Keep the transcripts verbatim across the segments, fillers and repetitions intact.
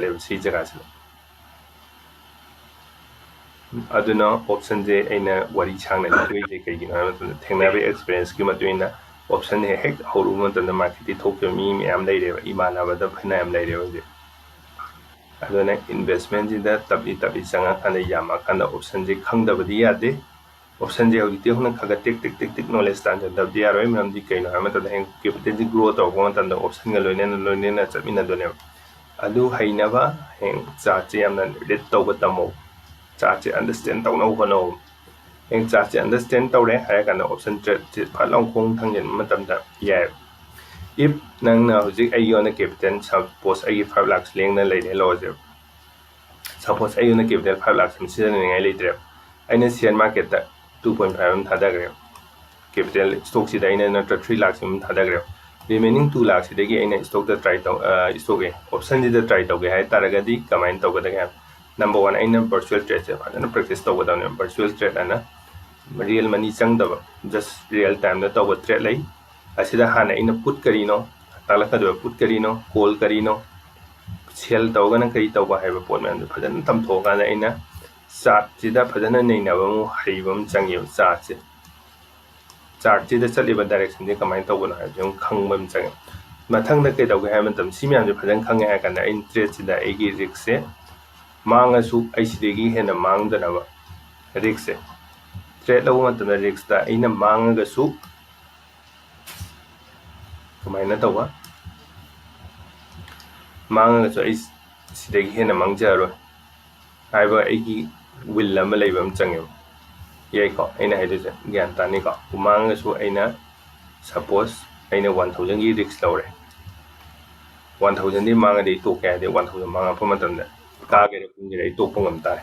ꯂꯩꯕ ꯁꯤ ꯖꯒꯥꯁꯤꯗ꯫ ꯑꯗꯨꯅ option ꯁꯦ ꯑꯩꯅ ꯋꯥꯔꯤ ꯁꯥꯡꯅ ꯂꯤꯊꯣꯛꯏꯁꯦ ꯀꯩꯒꯤꯅꯣ ꯍꯥꯏꯕ ꯃꯇꯝꯗ, ꯊꯦꯡꯅꯕ experience ꯀꯤ ꯃꯇꯨꯡ ꯏꯟꯅ option ꯁꯦ ꯍꯦꯛ ꯍꯧꯔꯨꯕ ꯃꯇꯝꯗ market ꯇ ꯊꯣꯛꯈꯤꯕ ꯃꯤ ꯃꯌꯥꯝ ꯂꯩꯔꯦꯕ, ꯏꯃꯥꯟꯅꯕꯗ ꯐꯅꯌꯥꯝ ꯂꯩꯔꯦ ꯍꯧꯖꯤꯛ꯫ ꯑꯗꯨꯅ investment ꯁꯤꯗ ꯇꯞꯂꯤ ꯇꯞꯂꯤ ꯆꯪꯉꯀꯥꯟꯗ, ꯌꯥꯝꯃꯀꯥꯟꯗ option ꯁꯦ ꯈꯪꯗꯕꯗꯤ ꯌꯥꯗꯦ꯫ Option ꯁꯦ ꯍꯧꯖꯤꯛꯇꯤ ꯍꯧꯅ ꯈꯔ ꯈꯔ ꯇꯤꯛ ꯇꯤꯛ ꯇꯤꯛ ꯇꯤꯛ knowledge ꯇꯥꯟꯁꯤꯟꯗꯕꯗꯤ ꯌꯥꯔꯣꯏ꯫ ꯃꯔꯝꯗꯤ ꯀꯩꯅꯣ ꯍꯥꯏꯕ ꯃꯇꯝꯗ, ꯍꯌꯦꯡ capital ꯁꯦ grow ꯇꯧꯔꯛꯄ ꯃꯇꯝꯗ option ꯒ ꯂꯣꯏꯅꯅ ꯂꯣꯏꯅꯅ ꯆꯠꯃꯤꯟꯅꯗꯣꯏꯅꯦꯕ꯫ ꯑꯗꯨ ꯍꯩꯅꯕ ꯍꯌꯦꯡ chart ꯁꯦ ꯌꯥꯝꯅ read ꯇꯧꯕ ꯇꯝꯃꯣ꯫ Chart ꯁꯦ understand ꯇꯧꯅꯕ ꯍꯣꯠꯅꯧ꯫ ꯍꯌꯦꯡ chart ꯁꯦ understand ꯇꯧꯔꯦ ꯍꯥꯏꯔ ꯀꯥꯟꯗ option trade ꯁꯦ ꯐꯠ ꯂꯥꯎ ꯈꯣꯡ ꯊꯥꯡꯖꯤꯟꯕ ꯃꯇꯝꯗ ꯌꯥꯏ꯫ If ꯅꯪꯅ ꯍꯧꯖꯤꯛ ꯑꯩꯒꯤ ꯑꯣꯏꯅ capital, suppose ꯑꯩꯒꯤ five lakhs ꯂꯦꯡꯅ ꯂꯩꯔꯦ ꯂꯧꯔꯁꯦꯕ꯫ Suppose ꯑꯩ ꯑꯣꯏꯅ capital five lakhs ꯑꯃ ꯁꯤꯖꯤꯟꯅꯅꯤꯡꯉꯥꯏ ꯂꯩꯇ꯭ꯔꯦꯕ꯫ ꯑꯩꯅ share market ꯇ two point five ꯑꯃ ꯊꯥꯗꯈ꯭ꯔꯦꯕ꯫ Capital stock ꯁꯤꯗ ꯑꯩꯅ ꯅꯠꯇ꯭ꯔ three lakhs ꯑꯃ ꯊꯥꯗꯈ꯭ꯔꯦꯕ꯫ Remaining two lakh ꯁꯤꯗꯒꯤ ꯑꯩꯅ stock ꯇ try ꯇꯧ, ꯑ, stock ꯑꯦ, option ꯁꯤꯗ try ꯇꯧꯒꯦ ꯍꯥꯏ ꯇꯥꯔꯒꯗꯤ ꯀꯃꯥꯏꯅ ꯇꯧꯒꯗꯒꯦ ꯍꯥꯏꯕ? Number one, ꯑꯩꯅ virtual trade ꯁꯦ ꯐꯖꯅ practice ꯇꯧꯒꯗꯕꯅꯦꯕ꯫ Virtual trade ꯍꯥꯏꯅ real money ꯆꯪꯗꯕ, just real time ꯗ ꯇꯧꯕ trade ꯂꯩ꯫ ꯑꯁꯤꯗ ꯍꯥꯟꯅ ꯑꯩꯅ put ꯀꯔꯤꯅꯣ ꯇꯥꯛꯂꯛꯀꯗꯕ, put ꯀꯔꯤꯅꯣ, call ꯀꯔꯤꯅꯣ, sell ꯇꯧꯔꯒꯅ ꯀꯔꯤ ꯇꯧꯕ ꯍꯥꯏꯕ ꯄꯣꯠ ꯃꯌꯥꯝꯗꯣ ꯐꯖꯅ ꯇꯝꯊꯣꯛꯑꯀꯥꯟꯗ ꯑꯩꯅ chart ꯁꯤꯗ ꯐꯖꯅ ꯅꯩꯅꯕ ꯑꯃ, ꯍꯩꯕ ꯑꯃ ꯆꯪꯉꯦꯕ chart ꯁꯦ꯫ Chart ꯁꯤꯗ ꯆꯠꯂꯤꯕ direction ꯁꯦ ꯀꯃꯥꯏꯅ ꯇꯧꯕꯅꯣ ꯍꯥꯏꯕꯁꯦ ꯑꯃꯨꯛ ꯈꯪꯕ ꯑꯃ ꯆꯪꯉꯦ꯫ ꯃꯊꯪꯗ ꯀꯩꯗꯧꯒꯦ ꯍꯥꯏꯕ ꯃꯇꯝꯗ, ꯁꯤ ꯃꯌꯥꯝꯁꯦ ꯐꯖꯅ ꯈꯪꯉꯦ ꯍꯥꯏꯔ ꯀꯥꯟꯗ ꯑꯩꯅ trade ꯁꯤꯗ ꯑꯩꯒꯤ risk ꯁꯦ ꯃꯥꯡꯉꯁꯨ ꯑꯩ ꯁꯤꯗꯒꯤ ꯍꯦꯟꯅ ꯃꯥꯡꯗꯅꯕ risk ꯁꯦ, trade ꯂꯧꯕ ꯃꯇꯝꯗ risk ꯇ ꯑꯩꯅ ꯃꯥꯡꯉꯒꯁꯨ ꯀꯃꯥꯏꯅ ꯇꯧꯕ? ꯃꯥꯡꯉꯒꯁꯨ ꯑꯩ ꯁꯤꯗꯒꯤ ꯍꯦꯟꯅ ꯃꯥꯡꯖꯔꯔꯣꯏ ꯍꯥꯏꯕ ꯑꯩꯒꯤ will ꯑꯃ ꯂꯩꯕ ꯑꯃ ꯆꯪꯉꯦꯕ꯫ ꯌꯥꯏꯀꯣ? ꯑꯩꯅ ꯍꯥꯏꯗꯣꯏꯁꯦ ꯒ꯭ꯌꯥꯟ ꯇꯥꯅꯤꯀꯣ? ꯃꯥꯡꯉꯒꯁꯨ ꯑꯩꯅ, suppose ꯑꯩꯅ one thousand ꯒꯤ risk ꯂꯧꯔꯦ, one thousand ꯗꯤ ꯃꯥꯡꯉꯗꯤ ꯑꯩ ꯇꯣꯛꯀꯦ ꯍꯥꯏꯔꯗꯤ, one thousand ꯃꯥꯡꯉꯛꯄ ꯃꯇꯝꯗ ꯀꯥꯒꯦꯔꯥ ꯀꯨꯝꯒꯦꯔꯥ ꯑꯩ ꯇꯣꯛꯄ ꯉꯝ ꯇꯥꯔꯦ꯫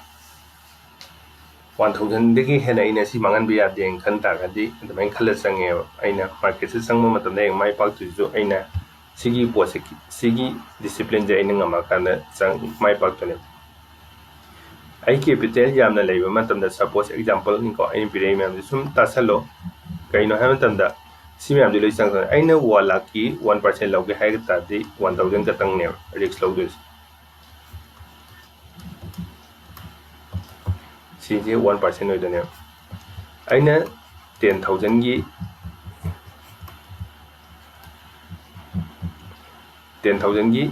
One thousand ꯗꯒꯤ ꯍꯦꯟꯅ ꯑꯩꯅ ꯁꯤ ꯃꯥꯡꯍꯟꯕ ꯌꯥꯗꯦꯅ ꯈꯟ ꯇꯥꯔꯒꯗꯤ, ꯑꯗꯨꯃꯥꯏꯅ ꯈꯜꯂ ꯆꯪꯉꯦꯕ꯫ ꯑꯩꯅ market ꯁꯦ ꯆꯪꯕ ꯃꯇꯝꯗ ꯍꯌꯦꯡ ꯃꯥꯏ ꯄꯥꯛꯇꯣꯏꯁꯤꯁꯨ ꯑꯩꯅ ꯁꯤꯒꯤ ꯄꯣꯠꯁꯦ, ꯁꯤꯒꯤ discipline ꯁꯦ ꯑꯩꯅ ꯉꯝꯃꯀꯥꯟꯗ ꯆꯪ-, ꯃꯥꯏ ꯄꯥꯛꯇꯣꯏꯅꯦꯕ꯫ ꯑꯩ capital ꯌꯥꯝꯅ ꯂꯩꯕ ꯃꯇꯝꯗ, suppose example ꯅꯤꯀꯣ, ꯑꯩꯅ ꯄꯤꯔꯛꯏ ꯃꯌꯥꯝꯁꯦ ꯁꯨꯝ ꯇꯥꯁꯜꯂꯣ꯫ ꯀꯩꯅꯣ ꯍꯥꯏꯕ ꯃꯇꯝꯗ, ꯁꯤ ꯃꯌꯥꯝꯁꯦ ꯂꯣꯏ ꯆꯪꯉꯛꯇꯣꯏꯅꯦ꯫ ꯑꯩꯅ one lakh ꯀꯤ one percent ꯂꯧꯒꯦ ꯍꯥꯏꯕ ꯇꯥꯔꯗꯤ, one thousand ꯈꯛꯇꯪꯅꯦꯕ risk ꯂꯧꯗꯣꯏꯁꯦ꯫ ꯁꯤꯁꯦ ꯋꯥꯟ ꯄꯥꯔꯁꯦꯟ ꯑꯣꯏꯗꯣꯏꯅꯦꯕ꯫ ꯑꯩꯅ ꯇꯦꯟ ꯊꯥꯎꯖꯟꯒꯤ ꯇꯦꯟ ꯊꯥꯎꯖꯟꯒꯤ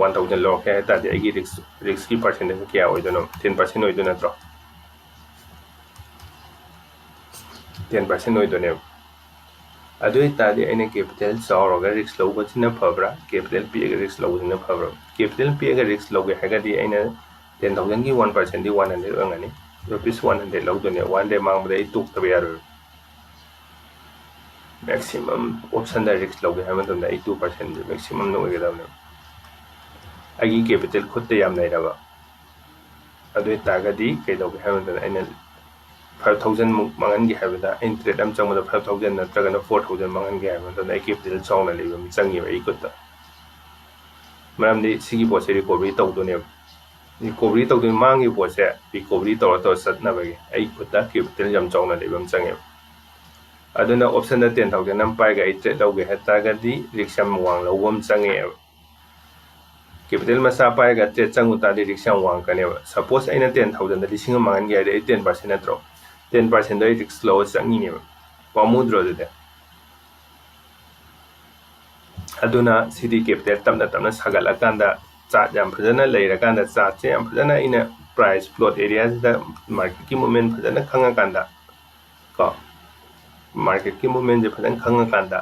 ꯋꯥꯟ ꯊꯥꯎꯖꯟ ꯂꯧꯔꯛꯀꯦ ꯍꯥꯏ ꯇꯥꯔꯗꯤ ꯑꯩꯒꯤ ꯔꯤꯛꯁ ꯔꯤꯛꯁꯀꯤ ꯄꯥꯔꯁꯦꯟꯇꯦꯖ ꯀꯌꯥ ꯑꯣꯏꯗꯣꯏꯅꯣ? ꯇꯦꯟ ꯄꯥꯔꯁꯦꯟ ꯑꯣꯏꯗꯣꯏ ꯅꯠꯇ꯭ꯔꯣ? ꯇꯦꯟ ꯄꯥꯔꯁꯦꯟ ꯑꯣꯏꯗꯣꯏꯅꯦꯕ꯫ ꯑꯗꯨ ꯑꯣꯏ ꯇꯥꯔꯗꯤ ꯑꯩꯅ ꯀꯦꯄꯤꯇꯦꯜ ꯆꯥꯎꯔꯒ ꯔꯤꯛꯁ ꯂꯧꯕꯁꯤꯅ ꯐꯕ꯭ꯔꯥ, ꯀꯦꯄꯤꯇꯦꯜ ꯄꯤꯛꯑꯒ ꯔꯤꯛꯁ ꯂꯧꯕꯁꯤꯅ ꯐꯕ꯭ꯔꯥ? ꯀꯦꯄꯤꯇꯦꯜ ꯄꯤꯛꯑꯒ ꯔꯤꯛꯁ ꯂꯧꯒꯦ ꯍꯥꯏꯔꯒꯗꯤ ꯑꯩꯅ ꯇꯦꯟ ꯊꯥꯎꯖꯟꯒꯤ ꯋꯥꯟ ꯄꯥꯔꯁꯦꯟꯗꯤ ꯋꯥꯟ ꯍꯟꯗ꯭ꯔꯦꯗ ꯑꯣꯏꯔꯝꯒꯅꯤ꯫ ꯔꯨꯄꯤꯁ ꯋꯥꯟ ꯍꯟꯗ꯭ꯔꯦꯗ ꯂꯧꯗꯣꯏꯅꯦ꯫ ꯋꯥꯟ ꯍꯟꯗ꯭ꯔꯦꯗ ꯃꯥꯡꯕꯗ ꯑꯩ ꯇꯣꯛꯇꯕ ꯌꯥꯔꯣꯏ꯫ ꯃꯦꯛꯁꯤꯃꯝ ꯑꯣꯞꯁꯟꯗ ꯔꯤꯛꯁ ꯂꯧꯒꯦ ꯍꯥꯏꯕ ꯃꯇꯝꯗ ꯑꯩ ꯇꯨ ꯄꯥꯔꯁꯦꯟꯁꯦ ꯃꯦꯛꯁꯤꯃꯝꯅ ꯑꯣꯏꯒꯗꯕꯅꯦꯕ꯫ ꯑꯩꯒꯤ ꯀꯦꯄꯤꯇꯦꯜ ꯈꯨꯠꯇ ꯌꯥꯝ ꯂꯩꯔꯕ ꯑꯗꯨ ꯑꯣꯏ ꯇꯥꯔꯒꯗꯤ ꯀꯩꯗꯧꯒꯦ ꯍꯥꯏꯕ ꯃꯇꯝꯗ ꯑꯩꯅ ꯐꯥꯏꯚ ꯊꯥꯎꯖꯟꯃꯨꯛ ꯃꯥꯡꯍꯟꯒꯦ ꯍꯥꯏꯕꯗ, ꯑꯩꯅ ꯇ꯭ꯔꯦꯠ ꯑꯃ ꯆꯪꯕꯗ ꯐꯥꯏꯚ ꯊꯥꯎꯖꯟ ꯅꯠꯇ꯭ꯔꯒꯅ ꯐꯣꯔ ꯊꯥꯎꯖꯟ ꯃꯥꯡꯍꯟꯒꯦ ꯍꯥꯏꯕ ꯃꯇꯝꯗ ꯑꯩ ꯀꯦꯄꯤꯇꯦꯜ ꯆꯥꯎꯅ ꯂꯩꯕ ꯑꯃ ꯆꯪꯉꯦꯕ ꯑꯩ ꯈꯨꯠꯇ꯫ ꯃꯔꯝꯗꯤ ꯁꯤꯒꯤ ꯄꯣꯠꯁꯦ ꯔꯤꯀꯣꯕꯔꯤ ꯇꯧꯗꯣꯏꯅꯦꯕ꯫ ꯔꯤꯀꯣꯕꯔꯤ ꯇꯧꯗꯣꯏ, ꯃꯥꯡꯈꯤꯕ ꯄꯣꯠꯁꯦ ꯔꯤꯀꯣꯕꯔꯤ ꯇꯧꯔ ꯇꯧꯔ ꯆꯠꯅꯕꯒꯤ ꯑꯩ ꯈꯨꯠꯇ ꯀꯦꯄꯤꯇꯦꯜ ꯌꯥꯝ ꯆꯥꯎꯅ ꯂꯩꯕ ꯑꯃ ꯆꯪꯉꯦꯕ꯫ ꯑꯗꯨꯅ ꯑꯣꯞꯁꯟꯗ ꯇꯦꯟ ꯊꯥꯎꯖꯟ ꯑꯃ ꯄꯥꯏꯔꯒ ꯑꯩ ꯇ꯭ꯔꯦꯠ ꯂꯧꯒꯦ ꯍꯥꯏ ꯇꯥꯔꯒꯗꯤ ꯔꯤꯛꯁ ꯌꯥꯝ ꯋꯥꯡ ꯂꯧꯕ ꯑꯃ ꯆꯪꯉꯛꯑꯦꯕ꯫ ꯀꯦꯄꯤꯇꯦꯜ ꯃꯆꯥ ꯄꯥꯏꯔꯒ ꯇ꯭ꯔꯦꯠ ꯆꯪꯉꯨ ꯇꯥꯔꯗꯤ ꯔꯤꯛꯁ ꯌꯥꯝ ꯋꯥꯡꯉꯛꯀꯅꯦꯕ꯫ ꯁꯄꯣꯁ ꯑꯩꯅ ꯇꯦꯟ ꯊꯥꯎꯖꯟꯗ ꯂꯤꯁꯤꯡ ꯑꯃ ꯃꯥꯡꯍꯟꯒꯦ ꯍꯥꯏꯔꯗꯤ ꯑꯩ ꯇꯦꯟ ꯄꯥꯔꯁꯦꯟ ꯅꯠꯇ꯭ꯔꯣ? ꯇꯦꯟ ꯄꯥꯔꯁꯦꯟꯗꯣ ꯑꯩ ꯔꯤꯛꯁ ꯂꯧꯔ ꯆꯪꯉꯤꯅꯦꯕ꯫ ꯄꯥꯝꯃꯨꯗ꯭ꯔꯣ ꯑꯗꯨꯗꯤ? ꯑꯗꯨꯅ ꯁꯤꯗꯤ ꯀꯦꯄꯤꯇꯦꯜ ꯇꯞꯅ ꯇꯞꯅ ꯁꯥꯒꯠꯂꯀꯥꯟꯗ, ꯆꯥꯔꯠ ꯌꯥꯝ ꯐꯖꯅ ꯂꯩꯔꯀꯥꯟꯗ, ꯆꯥꯔꯠꯁꯦ ꯌꯥꯝ ꯐꯖꯅ ꯑꯩꯅ ꯄ꯭ꯔꯥꯏꯁ ꯄ꯭ꯂꯣꯠ ꯑꯦꯔꯤꯌꯥꯁꯤꯗ ꯃꯥꯔꯀꯦꯠꯀꯤ ꯃꯨꯞꯃꯦꯟ ꯐꯖꯅ ꯈꯪꯉꯀꯥꯟꯗ ꯀꯣ, ꯃꯥꯔꯀꯦꯠꯀꯤ ꯃꯨꯞꯃꯦꯟꯁꯦ ꯐꯖꯅ ꯈꯪꯉꯀꯥꯟꯗ,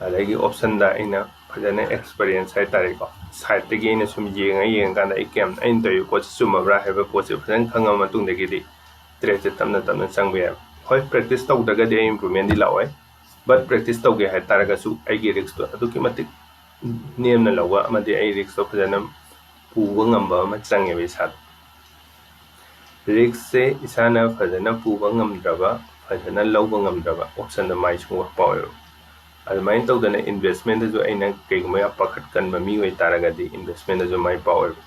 ꯑꯗꯒꯤ ꯑꯣꯞꯁꯟꯗ ꯑꯩꯅ ꯐꯖꯅ ꯑꯦꯛꯁꯄꯔꯤꯌꯦꯟꯁ ꯍꯥꯏꯇꯥꯔꯦꯀꯣ, ꯁꯥꯏꯠꯇꯒꯤ ꯑꯩꯅ ꯁꯨꯝ ꯌꯦꯡꯉ ꯌꯦꯡꯉꯀꯥꯟꯗ ꯑꯩ ꯀꯌꯥꯝ, ꯑꯩꯅ ꯇꯧꯔꯤꯕ ꯄꯣꯠꯁꯤ ꯆꯨꯝꯃꯕ꯭ꯔꯥ ꯍꯥꯏꯕ ꯄꯣꯠꯁꯦ ꯐꯖꯅ ꯈꯪꯉ ꯃꯇꯨꯡꯗꯒꯤꯗꯤ ꯇ꯭ꯔꯦꯠꯁꯦ ꯇꯞꯅ ꯇꯞꯅ ꯆꯪꯕ ꯌꯥꯏ꯫ ꯍꯣꯏ, ꯄ꯭ꯔꯦꯛꯇꯤꯁ ꯇꯧꯗ꯭ꯔꯒꯗꯤ ꯑꯩ ꯏꯝꯄ꯭ꯔꯨꯚꯃꯦꯟꯗꯤ ꯂꯥꯛꯑꯣꯏ, ꯕꯠ ꯄ꯭ꯔꯦꯛꯇꯤꯁ ꯇꯧꯒꯦ ꯍꯥꯏ ꯇꯥꯔꯒꯁꯨ ꯑꯩꯒꯤ ꯔꯤꯛꯁꯇꯣ ꯑꯗꯨꯛꯀꯤ ꯃꯇꯤꯛ ꯅꯦꯝꯅ ꯂꯧꯕ ꯑꯃꯗꯤ ꯑꯩ ꯔꯤꯛꯁꯇꯣ ꯐꯖꯅ ꯄꯨꯕ ꯉꯝꯕ ꯑꯃ ꯆꯪꯉꯦꯕ ꯏꯁꯥꯗ꯫ ꯔꯤꯛꯁꯁꯦ ꯏꯁꯥꯅ ꯐꯖꯅ ꯄꯨꯕ ꯉꯝꯗ꯭ꯔꯕ, ꯐꯖꯅ ꯂꯧꯕ ꯉꯝꯗ꯭ꯔꯕ ꯑꯣꯞꯁꯟꯗ ꯃꯥꯏ ꯁꯨꯡꯄꯥꯛ ꯄꯥꯛꯑꯣꯏꯕ꯫ ꯑꯗꯨꯃꯥꯏꯅ ꯇꯧꯗꯅ ꯏꯟꯚꯦꯁꯃꯦꯟꯗꯁꯨ ꯑꯩꯅ ꯀꯩꯒꯨꯝꯕ ꯌꯥꯝ ꯄꯥꯈꯠꯀꯟꯕ ꯃꯤ ꯑꯣꯏꯇꯥꯔꯒꯗꯤ ꯏꯟꯚꯦꯁꯃꯦꯟꯗꯁꯨ ꯃꯥꯏ ꯄꯥꯛꯑꯣꯏꯕ꯫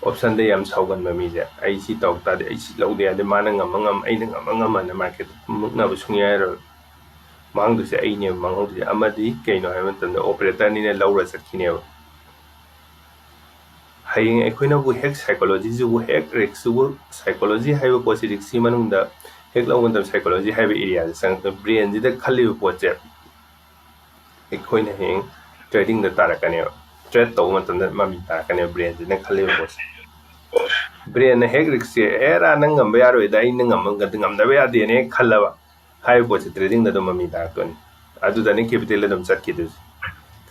ꯑꯣꯞꯁꯟꯗ ꯌꯥꯝ ꯁꯥꯎꯒꯟꯕ ꯃꯤꯁꯦ, "ꯑꯩ ꯁꯤ ꯇꯧ ꯇꯥꯔꯗꯤ ꯑꯩ ꯁꯤ ꯂꯧꯗ ꯌꯥꯗꯦ, ꯃꯥꯅ ꯉꯝꯃ ꯉꯝ, ꯑꯩꯅ ꯉꯝꯃ ꯉꯝꯃꯅ ꯃꯥꯔꯀꯦꯠꯇ ꯃꯨꯛꯅꯕ ꯁꯨꯡꯌꯥ ꯌꯥꯔꯣꯏ꯫ ꯃꯥꯡꯗꯣꯏꯁꯦ ꯑꯩꯅꯦꯕ, ꯃꯥꯡꯍꯧꯗꯣꯏꯁꯦ"꯫ ꯑꯃꯗꯤ ꯀꯩꯅꯣ ꯍꯥꯏꯕ ꯃꯇꯝꯗ ꯑꯣꯄꯔꯦꯇꯔꯅꯤꯅ ꯂꯧꯔ ꯆꯠꯈꯤꯅꯦꯕ꯫ ꯍꯌꯦꯡ ꯑꯩꯈꯣꯏꯅꯕꯨ ꯍꯦꯛ psychologyꯁꯤꯕꯨ ꯍꯦꯛ riskꯁꯤꯕꯨ, psychology ꯍꯥꯏꯕ ꯄꯣꯠꯁꯤ riskꯁꯤ ꯃꯅꯨꯡꯗ ꯍꯦꯛ ꯂꯧꯕ ꯃꯇꯝꯗ psychology ꯍꯥꯏꯕ areaꯁꯦ ꯆꯪꯉꯛꯄ, brainꯁꯤꯗ ꯈꯜꯂꯤꯕ ꯄꯣꯠꯁꯦ ꯑꯩꯈꯣꯏꯅ ꯍꯌꯦꯡ tradingꯗ ꯇꯥꯔꯛꯀꯅꯦꯕ꯫ Trade ꯇꯧꯕ ꯃꯇꯝꯗ ꯃꯃꯤ ꯇꯥꯔꯛꯀꯅꯦꯕ brainꯁꯤꯅ ꯈꯜꯂꯤꯕ ꯄꯣꯠꯁꯦ꯫ Brainꯅ ꯍꯦꯛ riskꯁꯦ, "ꯑꯦꯔꯥ, ꯅꯪ ꯉꯝꯕ ꯌꯥꯔꯣꯏꯗ, ꯑꯩꯅ ꯉꯝꯕ-, ꯉꯝꯗꯕ ꯌꯥꯗꯦꯅ" ꯍꯦꯛ ꯈꯜꯂꯕ, ꯍꯥꯏꯔꯤꯕ ꯄꯣꯠꯁꯦ tradingꯗ ꯑꯗꯨꯝ ꯃꯃꯤ ꯇꯥꯔꯛꯇꯣꯏꯅꯤ꯫ ꯑꯗꯨꯗꯅꯤ capitalꯗ ꯑꯗꯨꯝ ꯆꯠꯈꯤꯗꯣꯏꯁꯦ꯫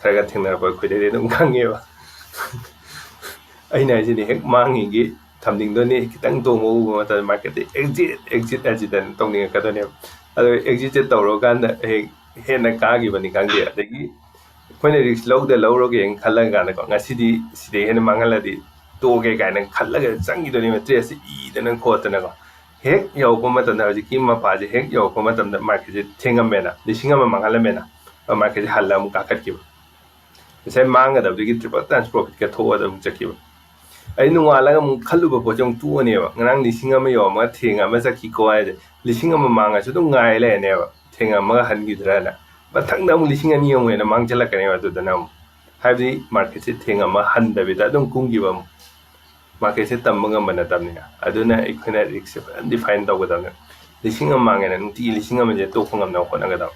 ꯈꯔ ꯈꯔ ꯊꯦꯡꯅꯔꯛꯄ ꯑꯩꯈꯣꯏꯗꯗꯤ ꯑꯗꯨꯝ ꯈꯪꯉꯦꯕ꯫ ꯑꯩꯅ ꯍꯥꯏꯁꯤꯗꯤ ꯍꯦꯛ ꯃꯥꯡꯉꯤꯒꯤ ꯊꯝꯅꯤꯡꯗꯣꯏꯅꯤ, ꯈꯤꯇꯪ ꯇꯣꯡꯕ ꯎꯕ ꯃꯇꯝꯗ marketꯇ exit, exit ꯍꯥꯏꯁꯤꯗꯅ ꯇꯧꯅꯤꯡꯉꯛꯀꯗꯣꯏꯅꯦꯕ꯫ ꯑꯗꯣ exitꯁꯦ ꯇꯧꯔꯀꯥꯟꯗ ꯍꯦꯛ ꯍꯦꯟꯅ ꯀꯥꯈꯤꯕꯅꯤ ꯈꯪꯗꯦ, ꯑꯗꯒꯤ ꯑꯩꯈꯣꯏꯅ risk ꯂꯧꯗ ꯂꯧꯔꯒꯦꯅ ꯈꯜꯂ ꯀꯥꯟꯗꯀꯣ, ꯉꯁꯤꯗꯤ ꯁꯤꯗꯩ ꯍꯦꯟꯅ ꯃꯥꯡꯍꯜꯂꯗꯤ ꯇꯣꯛꯑꯒꯦ ꯀꯥꯏꯅ ꯈꯜꯂꯒ ꯆꯪꯈꯤꯗꯣꯏꯅꯦꯕ, tradeꯁꯦ ꯏꯗꯅ ꯈꯣꯠꯇꯅꯀꯣ꯫ ꯍꯦꯛ ꯌꯧꯔꯛꯄ ꯃꯇꯝꯗ, ꯍꯧꯖꯤꯛꯀꯤ ꯃꯄꯥꯁꯦ ꯍꯦꯛ ꯌꯧꯔꯛꯄ ꯃꯇꯝꯗ marketꯁꯦ ꯊꯦꯡꯉꯝꯃꯦꯅ, ꯂꯤꯁꯤꯡ ꯑꯃ ꯃꯥꯡꯍꯜꯂꯝꯃꯦꯅ, marketꯁꯦ ꯍꯜꯂ ꯑꯃꯨꯛ ꯀꯥꯈꯠꯈꯤꯕ꯫ ꯉꯁꯥꯏ ꯃꯥꯡꯒꯗꯕꯗꯒꯤ triple times profitꯀ ꯊꯣꯛꯑꯒ ꯑꯗꯨꯝ ꯆꯠꯈꯤꯕ꯫ ꯑꯩ ꯅꯣꯡꯉꯥꯜꯂꯒ ꯑꯃꯨꯛ ꯈꯜꯂꯨꯕ ꯄꯣꯠꯁꯦ ꯑꯃꯨꯛ ꯇꯣꯛꯑꯅꯦꯕ꯫ ꯉꯔꯥꯡ ꯂꯤꯁꯤꯡ ꯑꯃ ꯌꯧꯔꯝꯃꯒ ꯊꯦꯡꯉꯝꯃ ꯆꯠꯈꯤꯀꯣ ꯍꯥꯏꯁꯦ, ꯂꯤꯁꯤꯡ ꯑꯃ ꯃꯥꯡꯉꯁꯨ ꯑꯗꯨꯝ ꯉꯥꯏ ꯂꯩꯔꯅꯦꯕ, ꯊꯦꯡꯉꯝꯃꯒ ꯍꯟꯈꯤꯗ꯭ꯔꯅ꯫ ꯃꯊꯪꯗ ꯑꯃꯨꯛ ꯂꯤꯁꯤꯡ ꯑꯅꯤ ꯑꯃꯨꯛ ꯍꯦꯟꯅ ꯃꯥꯡꯁꯤꯜꯂꯛꯀꯅꯦꯕ꯫ ꯑꯗꯨꯗꯅ ꯑꯃꯨꯛ, ꯍꯥꯏꯕꯗꯤ marketꯁꯦ ꯊꯦꯡꯉꯝꯃ ꯍꯟꯗꯕꯤꯗ ꯑꯗꯨꯝ ꯀꯨꯝꯈꯤꯕ ꯑꯃꯨꯛ꯫ Marketꯁꯦ ꯇꯝꯕ ꯉꯝꯕ ꯅꯠꯇꯕꯅꯤꯅ, ꯑꯗꯨꯅ ꯑꯩꯈꯣꯏꯅ riskꯁꯦ ꯐꯖꯅ define ꯇꯧꯒꯗꯕꯅꯦ꯫ ꯂꯤꯁꯤꯡ ꯑꯃ ꯃꯥꯡꯉꯦꯅ ꯅꯨꯡꯇꯤꯒꯤ ꯂꯤꯁꯤꯡ ꯑꯃꯁꯦ ꯇꯣꯛꯄ ꯉꯝꯅꯕ ꯍꯣꯠꯅꯒꯗꯕ꯫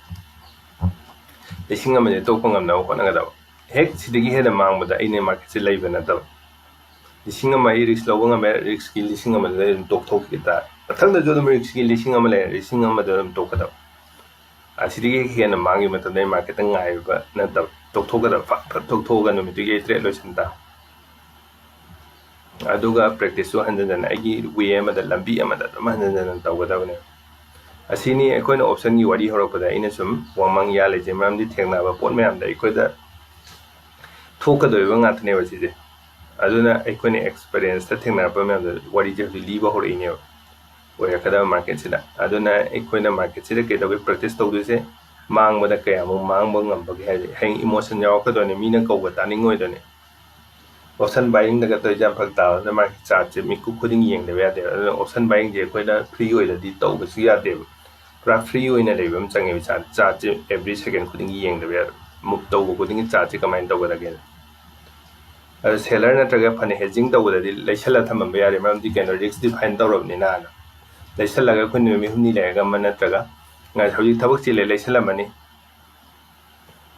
ꯂꯤꯁꯤꯡ ꯑꯃꯁꯦ ꯇꯣꯛꯄ ꯉꯝꯅꯕ ꯍꯣꯠꯅꯒꯗꯕ꯫ ꯍꯦꯛ ꯁꯤꯗꯒꯤ ꯍꯦꯟꯅ ꯃꯥꯡꯕꯗ ꯑꯩꯅ marketꯁꯦ ꯂꯩꯕ ꯅꯠꯇꯕ꯫ ꯂꯤꯁꯤꯡ ꯑꯃ ꯑꯩ risk ꯂꯧꯕ ꯉꯝꯃꯦ, riskꯀꯤ ꯂꯤꯁꯤꯡ ꯑꯃꯗꯨꯗ ꯑꯩ ꯑꯗꯨꯝ ꯇꯣꯛꯊꯣꯛꯈꯤ ꯇꯥꯔꯦ꯫ ꯃꯊꯪꯗꯁꯨ ꯑꯗꯨꯝ riskꯀꯤ ꯂꯤꯁꯤꯡ ꯑꯃ ꯂꯩꯔꯦ, ꯂꯤꯁꯤꯡ ꯑꯃꯗ ꯑꯗꯨꯝ ꯇꯣꯛꯀꯗꯕ꯫ ꯑꯁꯤꯗꯒꯤ ꯍꯦꯟꯅ ꯃꯥꯡꯈꯤꯕ ꯃꯇꯝꯗ ꯑꯩ marketꯇ ꯉꯥꯏꯕ ꯅꯠꯇꯕ, ꯇꯣꯛꯊꯣꯛꯀꯗꯕ, ꯐꯠ ꯐꯠ ꯇꯣꯛꯊꯣꯛꯑꯒ ꯅꯨꯃꯤꯠꯇꯨꯒꯤ ꯑꯩ trade ꯂꯣꯏꯁꯤꯟ ꯇꯥꯕ꯫ ꯑꯗꯨꯒ practiceꯁꯨ ꯍꯟꯖꯟ ꯍꯟꯖꯟꯅ ꯑꯩꯒꯤ way ꯑꯃꯗ, ꯂꯝꯕꯤ ꯑꯃꯗ ꯑꯗꯨꯝ ꯍꯟꯖꯟ ꯍꯟꯖꯟꯅ ꯇꯧꯒꯗꯕꯅꯦ꯫ ꯑꯁꯤꯅꯤ ꯑꯩꯈꯣꯏꯅ optionꯒꯤ ꯋꯥꯔꯤ ꯍꯧꯔꯛꯄꯗ ꯑꯩꯅ ꯁꯨꯝ ꯋꯥꯃꯪ ꯌꯥꯜꯂꯤꯁꯦ, ꯃꯔꯝꯗꯤ ꯊꯦꯡꯅꯕ ꯄꯣꯠ ꯃꯌꯥꯝꯗ ꯑꯩꯈꯣꯏꯗ ꯊꯣꯛꯀꯗꯧꯔꯤꯕ ꯉꯥꯛꯇꯅꯦꯕ ꯁꯤꯁꯦ꯫ ꯑꯗꯨꯅ ꯑꯩꯈꯣꯏꯅ experienceꯇ ꯊꯦꯡꯅꯔꯛꯄ ꯃꯌꯥꯝꯗꯣ ꯋꯥꯔꯤꯁꯦ ꯍꯧꯖꯤꯛ ꯂꯤꯕ ꯍꯧꯔꯛꯏꯅꯦꯕ, ꯑꯣꯏꯔꯛꯀꯗꯕ marketꯁꯤꯗ꯫ ꯑꯗꯨꯅ ꯑꯩꯈꯣꯏꯅ marketꯁꯤꯗ ꯀꯩꯗꯧꯒꯦ practice ꯇꯧꯗꯣꯏꯁꯦ? ꯃꯥꯡꯕꯗ ꯀꯌꯥꯃꯨꯛ ꯃꯥꯡꯕ ꯉꯝꯕꯒꯦ ꯍꯥꯏꯁꯦ꯫ ꯍꯌꯦꯡ emotion ꯌꯥꯎꯔꯛꯀꯗꯣꯏꯅꯦ, ꯃꯤꯅ ꯀꯧꯕ ꯇꯥꯅꯤꯡꯉꯣꯏꯗꯣꯏꯅꯦ꯫ Option buyingꯗꯒ ꯇꯧꯔꯤꯁꯦ ꯌꯥꯝ ꯐꯔꯛ ꯇꯥꯕ, ꯑꯗꯨꯅ ꯃꯥꯒꯤ chartꯁꯦ ꯃꯤꯀꯨꯞ ꯈꯨꯗꯤꯡ ꯌꯦꯡꯗꯕ ꯌꯥꯗꯦꯕ꯫ ꯑꯗꯨꯅ option buyingꯁꯦ ꯑꯩꯈꯣꯏꯅ free ꯑꯣꯏꯅꯗꯤ ꯇꯧꯕꯁꯨ ꯌꯥꯗꯦꯕ, ꯄꯨꯔꯥ free ꯑꯣꯏꯅ ꯂꯩꯕ ꯑꯃ ꯆꯪꯉꯦꯕ꯫ Chart, chartꯁꯦ every second ꯈꯨꯗꯤꯡꯒꯤ ꯌꯦꯡꯗꯕ ꯌꯥꯗꯦ, move ꯇꯧꯕ ꯈꯨꯗꯤꯡꯒꯤ chartꯁꯦ ꯀꯃꯥꯏꯅ ꯇꯧꯒꯗꯒꯦ꯫ ꯑꯗꯣ seller ꯅꯠꯇ꯭ꯔꯒ fund hedging ꯇꯧꯕꯗꯗꯤ ꯂꯩꯁꯜꯂ ꯊꯝꯃꯝꯕ ꯌꯥꯔꯦ, ꯃꯔꯝꯗꯤ ꯀꯩꯅꯣ, risk define ꯇꯧꯔꯕꯅꯤꯅ꯫ ꯂꯩꯁꯜꯂꯒ ꯑꯩꯈꯣꯏ ꯅꯨꯃꯤꯠ ꯍꯨꯝꯅꯤ ꯂꯩꯔꯒ ꯑꯃ ꯅꯠꯇ꯭ꯔꯒ, ꯉ-, ꯍꯧꯖꯤꯛ ꯊꯕꯛ ꯆꯤꯜꯂꯦ, ꯂꯩꯁꯜꯂꯝꯃꯅꯤ,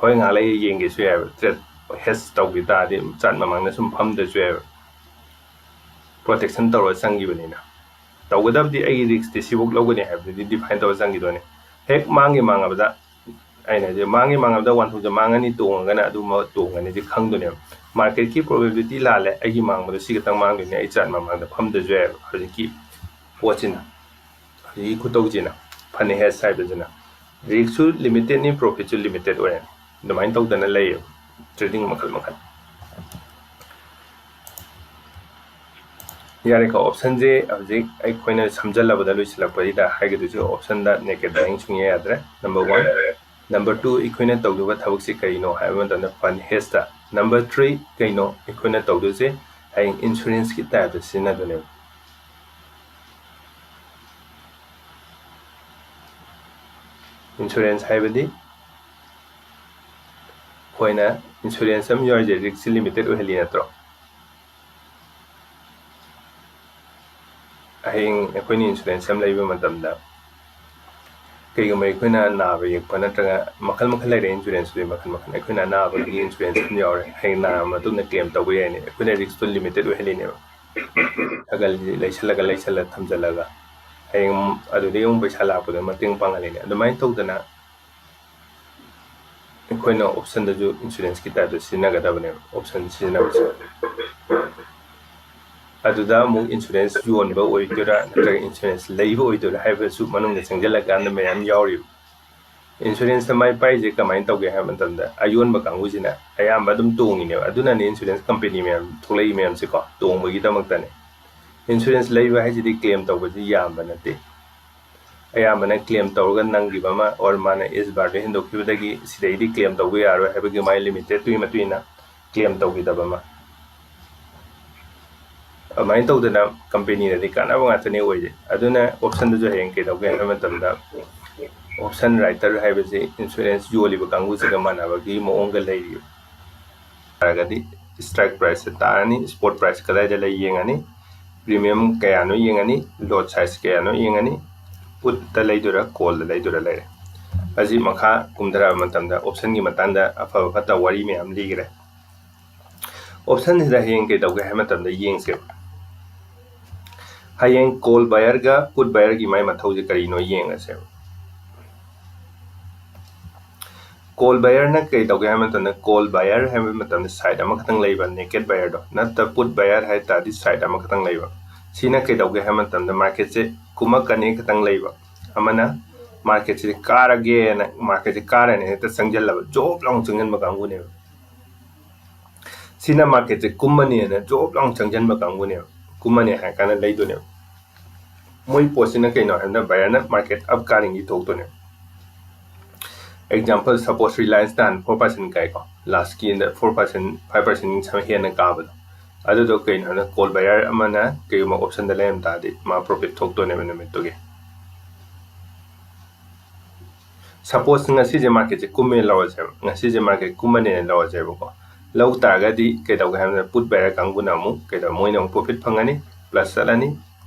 ꯍꯣꯏ ꯉꯥꯏꯍꯥꯛ ꯂꯩ ꯌꯦꯡꯒꯦꯁꯨ ꯌꯥꯏꯑꯕ꯫ Trade hedge ꯇꯧꯈꯤ ꯇꯥꯔꯗꯤ chart ꯃꯃꯥꯡꯗ ꯁꯨꯝ ꯐꯝꯗ꯭ꯔꯁꯨ ꯌꯥꯏꯑꯕ, protection ꯇꯧꯔꯒ ꯆꯪꯈꯤꯕꯅꯤꯅ꯫ ꯇꯧꯒꯗꯕꯗꯤ ꯑꯩꯒꯤ risk ꯇꯤ ꯁꯤꯐꯧ ꯂꯧꯒꯅꯤ ꯍꯥꯏꯕꯗꯨꯗꯤ define ꯇꯧꯔ ꯆꯪꯈꯤꯗꯣꯏꯅꯦ꯫ ꯍꯦꯛ ꯃꯥꯡꯒꯤ ꯃꯥꯡꯉꯕꯗ, ꯑꯩꯅ ꯍꯥꯏꯗꯤ ꯃꯥꯡꯒꯤ ꯃꯥꯡꯉꯕꯗ ꯋꯥꯟ ꯊꯥꯎꯖꯟ ꯃꯥꯡꯉꯅꯤ, ꯇꯣꯡꯉꯒꯅ ꯑꯗꯨꯃ ꯇꯣꯡꯉꯅꯤꯗꯤ ꯈꯪꯗꯣꯏꯅꯦꯕ꯫ Market ꯀꯤ probability ꯂꯥꯜꯂꯦ, ꯑꯩꯒꯤ ꯃꯥꯡꯕꯗꯣ ꯁꯤ ꯈꯛꯇꯪ ꯃꯥꯡꯗꯣꯏꯅꯦ, ꯑꯩ chart ꯃꯃꯥꯡꯗ ꯐꯝꯗ꯭ꯔꯁꯨ ꯌꯥꯏꯑꯕ꯫ ꯍꯧꯖꯤꯛꯀꯤ ꯄꯣꯠꯁꯤꯅ, ꯍꯧꯖꯤꯛꯀꯤ ꯈꯨꯇꯧꯁꯤꯅ, fund hedge ꯍꯥꯏꯕꯁꯤꯅ, risk ꯁꯨ limited ꯅꯤ, profit ꯁꯨ limited ꯑꯣꯏꯔꯅꯤ꯫ ꯑꯗꯨꯃꯥꯏꯅ ꯇꯧꯗꯅ ꯂꯩꯌꯦꯕ trading ꯃꯈꯜ ꯃꯈꯜ꯫ ꯌꯥꯔꯦꯀꯣ, option ꯁꯦ ꯍꯧꯖꯤꯛ ꯑꯩꯈꯣꯏꯅ ꯁꯝꯖꯜꯂꯕꯗ ꯂꯣꯏꯁꯤꯜꯂꯛꯄꯁꯤꯗ ꯍꯥꯏꯒꯗꯣꯏꯁꯦ, option ꯗ naked buying ꯁꯨꯡꯌꯥ ꯌꯥꯗ꯭ꯔꯦ, number one꯫ Number two, ꯑꯩꯈꯣꯏꯅ ꯇꯧꯗꯧꯕ ꯊꯕꯛꯁꯤ ꯀꯔꯤꯅꯣ ꯍꯥꯏꯕ ꯃꯇꯝꯗ fund hedge ꯇ꯫ Number three, ꯀꯩꯅꯣ ꯑꯩꯈꯣꯏꯅ ꯇꯧꯗꯣꯏꯁꯦ? ꯍꯌꯦꯡ insurance ꯀꯤ type ꯇ ꯁꯤꯖꯤꯟꯅꯗꯣꯏꯅꯦꯕ꯫ Insurance ꯍꯥꯏꯕꯗꯤ ꯑꯩꯈꯣꯏꯅ insurance ꯑꯃ ꯌꯥꯎꯔꯤꯁꯦ risk ꯁꯤ limited ꯑꯣꯏꯍꯜꯂꯤ ꯅꯠꯇ꯭ꯔꯣ? ꯍꯌꯦꯡ ꯑꯩꯈꯣꯏꯅ insurance ꯑꯃ ꯂꯩꯕ ꯃꯇꯝꯗ, ꯀꯩꯒꯨꯝꯕ ꯑꯩꯈꯣꯏꯅ ꯅꯥꯕ ꯌꯦꯛꯄ ꯅꯠꯇ꯭ꯔꯒ ꯃꯈꯜ ꯃꯈꯜ ꯂꯩꯔꯦ, insurance ꯇꯨꯗꯤ ꯃꯈꯜ ꯃꯈꯜ꯫ ꯑꯩꯈꯣꯏꯅ ꯑꯅꯥꯕꯒꯤ insurance ꯑꯃ ꯌꯥꯎꯔꯦ, ꯍꯌꯦꯡ ꯅꯥꯔꯕ ꯃꯇꯨꯡꯗ claim ꯇꯧꯕ ꯌꯥꯏꯅꯦ꯫ ꯑꯩꯈꯣꯏꯅ risk ꯇꯣ limited ꯑꯣꯏꯍꯜꯂꯤꯅꯦꯕ꯫ ꯈꯔ ꯈꯔ ꯂꯩꯁꯜꯂꯒ, ꯂꯩꯁꯜꯂꯒ ꯊꯝꯖꯜꯂꯒ, ꯍꯌꯦꯡ ꯑꯗꯨꯗꯒꯤ ꯑꯃꯨꯛ ꯄꯩꯁꯥ ꯂꯥꯛꯄꯗ ꯃꯇꯦꯡ ꯄꯥꯡꯍꯜꯂꯤꯅꯦ꯫ ꯑꯗꯨꯃꯥꯏꯅ ꯇꯧꯗꯅ ꯑꯩꯈꯣꯏꯅ option ꯗꯁꯨ insurance ꯀꯤ type ꯇ ꯁꯤꯖꯤꯟꯅꯒꯗꯕꯅꯦꯕ, option ꯁꯤꯖꯤꯟꯅꯕꯁꯦ꯫ ꯑꯗꯨꯗ ꯑꯃꯨꯛ insurance ꯌꯣꯟꯕ ꯑꯣꯏꯗꯣꯏꯔꯥ ꯅꯠꯇ꯭ꯔꯒ insurance ꯂꯩꯕ ꯑꯣꯏꯗꯣꯏꯔꯥ ꯍꯥꯏꯕꯁꯨ ꯃꯅꯨꯡꯗ ꯆꯪꯁꯤꯜꯂꯀꯥꯟꯗ ꯃꯌꯥꯝ ꯌꯥꯎꯔꯤꯕ꯫ Insurance ꯇ ꯃꯥꯏ ꯄꯥꯛꯏꯁꯦ ꯀꯃꯥꯏꯅ ꯇꯧꯒꯦ ꯍꯥꯏꯕ ꯃꯇꯝꯗ, ꯑꯌꯣꯟꯕ ꯀꯥꯡꯕꯨꯁꯤꯅ ꯑꯌꯥꯝꯕ ꯑꯗꯨꯝ ꯇꯣꯡꯉꯤꯅꯦꯕ꯫ ꯑꯗꯨꯅꯅꯦ insurance company ꯃꯌꯥꯝ ꯊꯣꯛꯂꯛꯏ ꯃꯌꯥꯝꯁꯦꯀꯣ, ꯇꯣꯡꯕꯒꯤꯗꯃꯛꯇꯅꯦ꯫ Insurance ꯂꯩꯕ ꯍꯥꯏꯁꯤꯗꯤ claim ꯇꯧꯕꯁꯤ ꯌꯥꯝꯕ ꯅꯠꯇꯦ꯫ ꯑꯌꯥꯝꯕꯅ claim ꯇꯧꯔꯒ ꯅꯪꯈꯤꯕ ꯑꯃ, or ꯃꯥꯅ age bar ꯗ ꯍꯦꯟꯗꯣꯛꯈꯤꯕꯗꯒꯤ ꯁꯤꯗꯩꯗꯤ claim ꯇꯧꯕ ꯌꯥꯔꯣꯏ ꯍꯥꯏꯕꯒꯤ ꯃꯥꯏ limited ꯇꯨꯒꯤ ꯃꯇꯨꯡ ꯏꯟꯅ claim ꯇꯧꯈꯤꯗꯕ ꯑꯃ꯫ ꯑꯗꯨꯃꯥꯏꯅ ꯇꯧꯗꯅ company ꯗꯗꯤ ꯀꯥꯟꯅꯕ ꯉꯥꯛꯇꯅꯦ ꯑꯣꯏꯔꯤꯁꯦ꯫ ꯑꯗꯨꯅ option ꯗꯁꯨ ꯍꯌꯦꯡ ꯀꯩꯗꯧꯒꯦ ꯍꯥꯏꯕ ꯃꯇꯝꯗ, option writer ꯍꯥꯏꯕꯁꯤ insurance ꯌꯣꯜꯂꯤꯕ ꯀꯥꯡꯕꯨꯁꯤꯒ ꯃꯥꯟꯅꯕꯒꯤ ꯃꯑꯣꯡꯒ ꯂꯩꯔꯤꯕ꯫ ꯇꯥꯔꯒꯗꯤ strike price ꯁꯦ ꯇꯥꯔꯅꯤ, spot price ꯀꯗꯥꯏꯗ ꯂꯩ ꯌꯦꯡꯉꯅꯤ, premium ꯀꯌꯥꯅꯣ ꯌꯦꯡꯉꯅꯤ, lot size ꯀꯌꯥꯅꯣ ꯌꯦꯡꯉꯅꯤ, put ꯇ ꯂꯩꯗꯣꯏꯔꯥ call ꯗ ꯂꯩꯗꯣꯏꯔꯥ ꯂꯩꯔꯦ꯫ ꯑꯁꯤ ꯃꯈꯥ ꯀꯨꯝꯊꯔꯛꯑꯕ ꯃꯇꯝꯗ option ꯒꯤ ꯃꯇꯥꯡꯗ ꯑꯐꯕ ꯐꯠꯇꯕ ꯋꯥꯔꯤ ꯃꯌꯥꯝ ꯂꯤꯈ꯭ꯔꯦ꯫ Option ꯁꯤꯗ ꯍꯌꯦꯡ ꯀꯩ ꯇꯧꯒꯦ ꯍꯥꯏꯕ ꯃꯇꯝꯗ ꯌꯦꯡꯁꯦꯕ꯫ ꯍꯌꯦꯡ call buyer ꯒ put buyer ꯒꯤ ꯃꯥꯏ ꯃꯊꯧꯁꯦ ꯀꯔꯤꯅꯣ ꯌꯦꯡꯉꯁꯦꯕ꯫ Call buyer ꯅ ꯀꯩ ꯇꯧꯒꯦ ꯍꯥꯏꯕ ꯃꯇꯝꯗ, call buyer ꯍꯥꯏꯕ ꯃꯇꯝꯗ side ꯑꯃꯈꯛꯇꯪ ꯂꯩꯕ, naked buyer ꯗꯣ ꯅꯠꯇ, put buyer ꯍꯥꯏ ꯇꯥꯔꯗꯤ side ꯑꯃꯈꯛꯇꯪ ꯂꯩꯕ꯫ ꯁꯤꯅ ꯀꯩ ꯇꯧꯒꯦ ꯍꯥꯏꯕ ꯃꯇꯝꯗ market ꯁꯦ ꯀꯨꯝꯃꯛꯀꯅꯤ ꯈꯛꯇꯪ ꯂꯩꯕ, ꯑꯃꯅ market ꯁꯦ ꯀꯥꯔꯒꯦꯅ, market ꯁꯦ ꯀꯥꯔꯅꯤ ꯍꯦꯛꯇ ꯆꯪꯁꯤꯜꯂꯕ, ꯖꯣꯞ ꯂꯥꯎꯅ ꯆꯪꯁꯤꯟꯕ ꯀꯥꯡꯕꯨꯅꯦꯕ꯫ ꯁꯤꯅ market ꯁꯦ ꯀꯨꯝꯃꯅꯤꯅ ꯖꯣꯞ ꯂꯥꯎꯅ ꯆꯪꯁꯤꯟꯕ ꯀꯥꯡꯕꯨꯅꯦꯕ, ꯀꯨꯝꯃꯅꯤ ꯍꯥꯏ ꯀꯥꯟꯗ ꯂꯩꯗꯣꯏꯅꯦꯕ꯫ ꯃꯣꯏ ꯄꯣꯠꯁꯤꯅ ꯀꯩꯅꯣ ꯍꯥꯏꯕꯗ, buyer ꯅ market up ꯀꯥꯔꯤꯉꯩ ꯊꯣꯛꯇꯣꯏꯅꯦꯕ꯫ Example, suppose Reliance ꯅꯍꯥꯟ four percent ꯀꯥꯏꯀꯣ, last ꯀꯤꯗ four percent, five percent ꯍꯦꯟꯅ ꯀꯥꯕꯗꯣ, ꯑꯗꯨꯗꯣ ꯀꯩꯅꯣ ꯍꯥꯏꯕꯗ, call buyer ꯑꯃꯅ ꯀꯩꯒꯨꯝꯕ option ꯗ ꯂꯩꯔꯝ ꯇꯥꯔꯗꯤ ꯃꯥ profit ꯊꯣꯛꯇꯣꯏꯅꯦꯕ ꯅꯨꯃꯤꯠꯇꯨꯒꯤ꯫ Suppose ꯉꯁꯤꯁꯦ market ꯁꯦ ꯀꯨꯝꯃꯦ ꯂꯧꯔꯁꯦꯕ, ꯉꯁꯤꯁꯦ market ꯀꯨꯝꯃꯅꯦꯅ ꯂꯧꯔꯁꯦꯕꯀꯣ꯫ ꯂꯧ ꯇꯥꯔꯒꯗꯤ ꯀꯩꯗꯧꯒꯦ ꯍꯥꯏꯕꯗ, put buyer ꯀꯥꯡꯕꯨꯅ ꯑꯃꯨꯛ ꯀꯩꯗꯧ, ꯃꯣꯏꯅ ꯑꯃꯨꯛ profit ꯐꯪꯉꯅꯤ, plus ꯆꯠꯂꯅꯤ,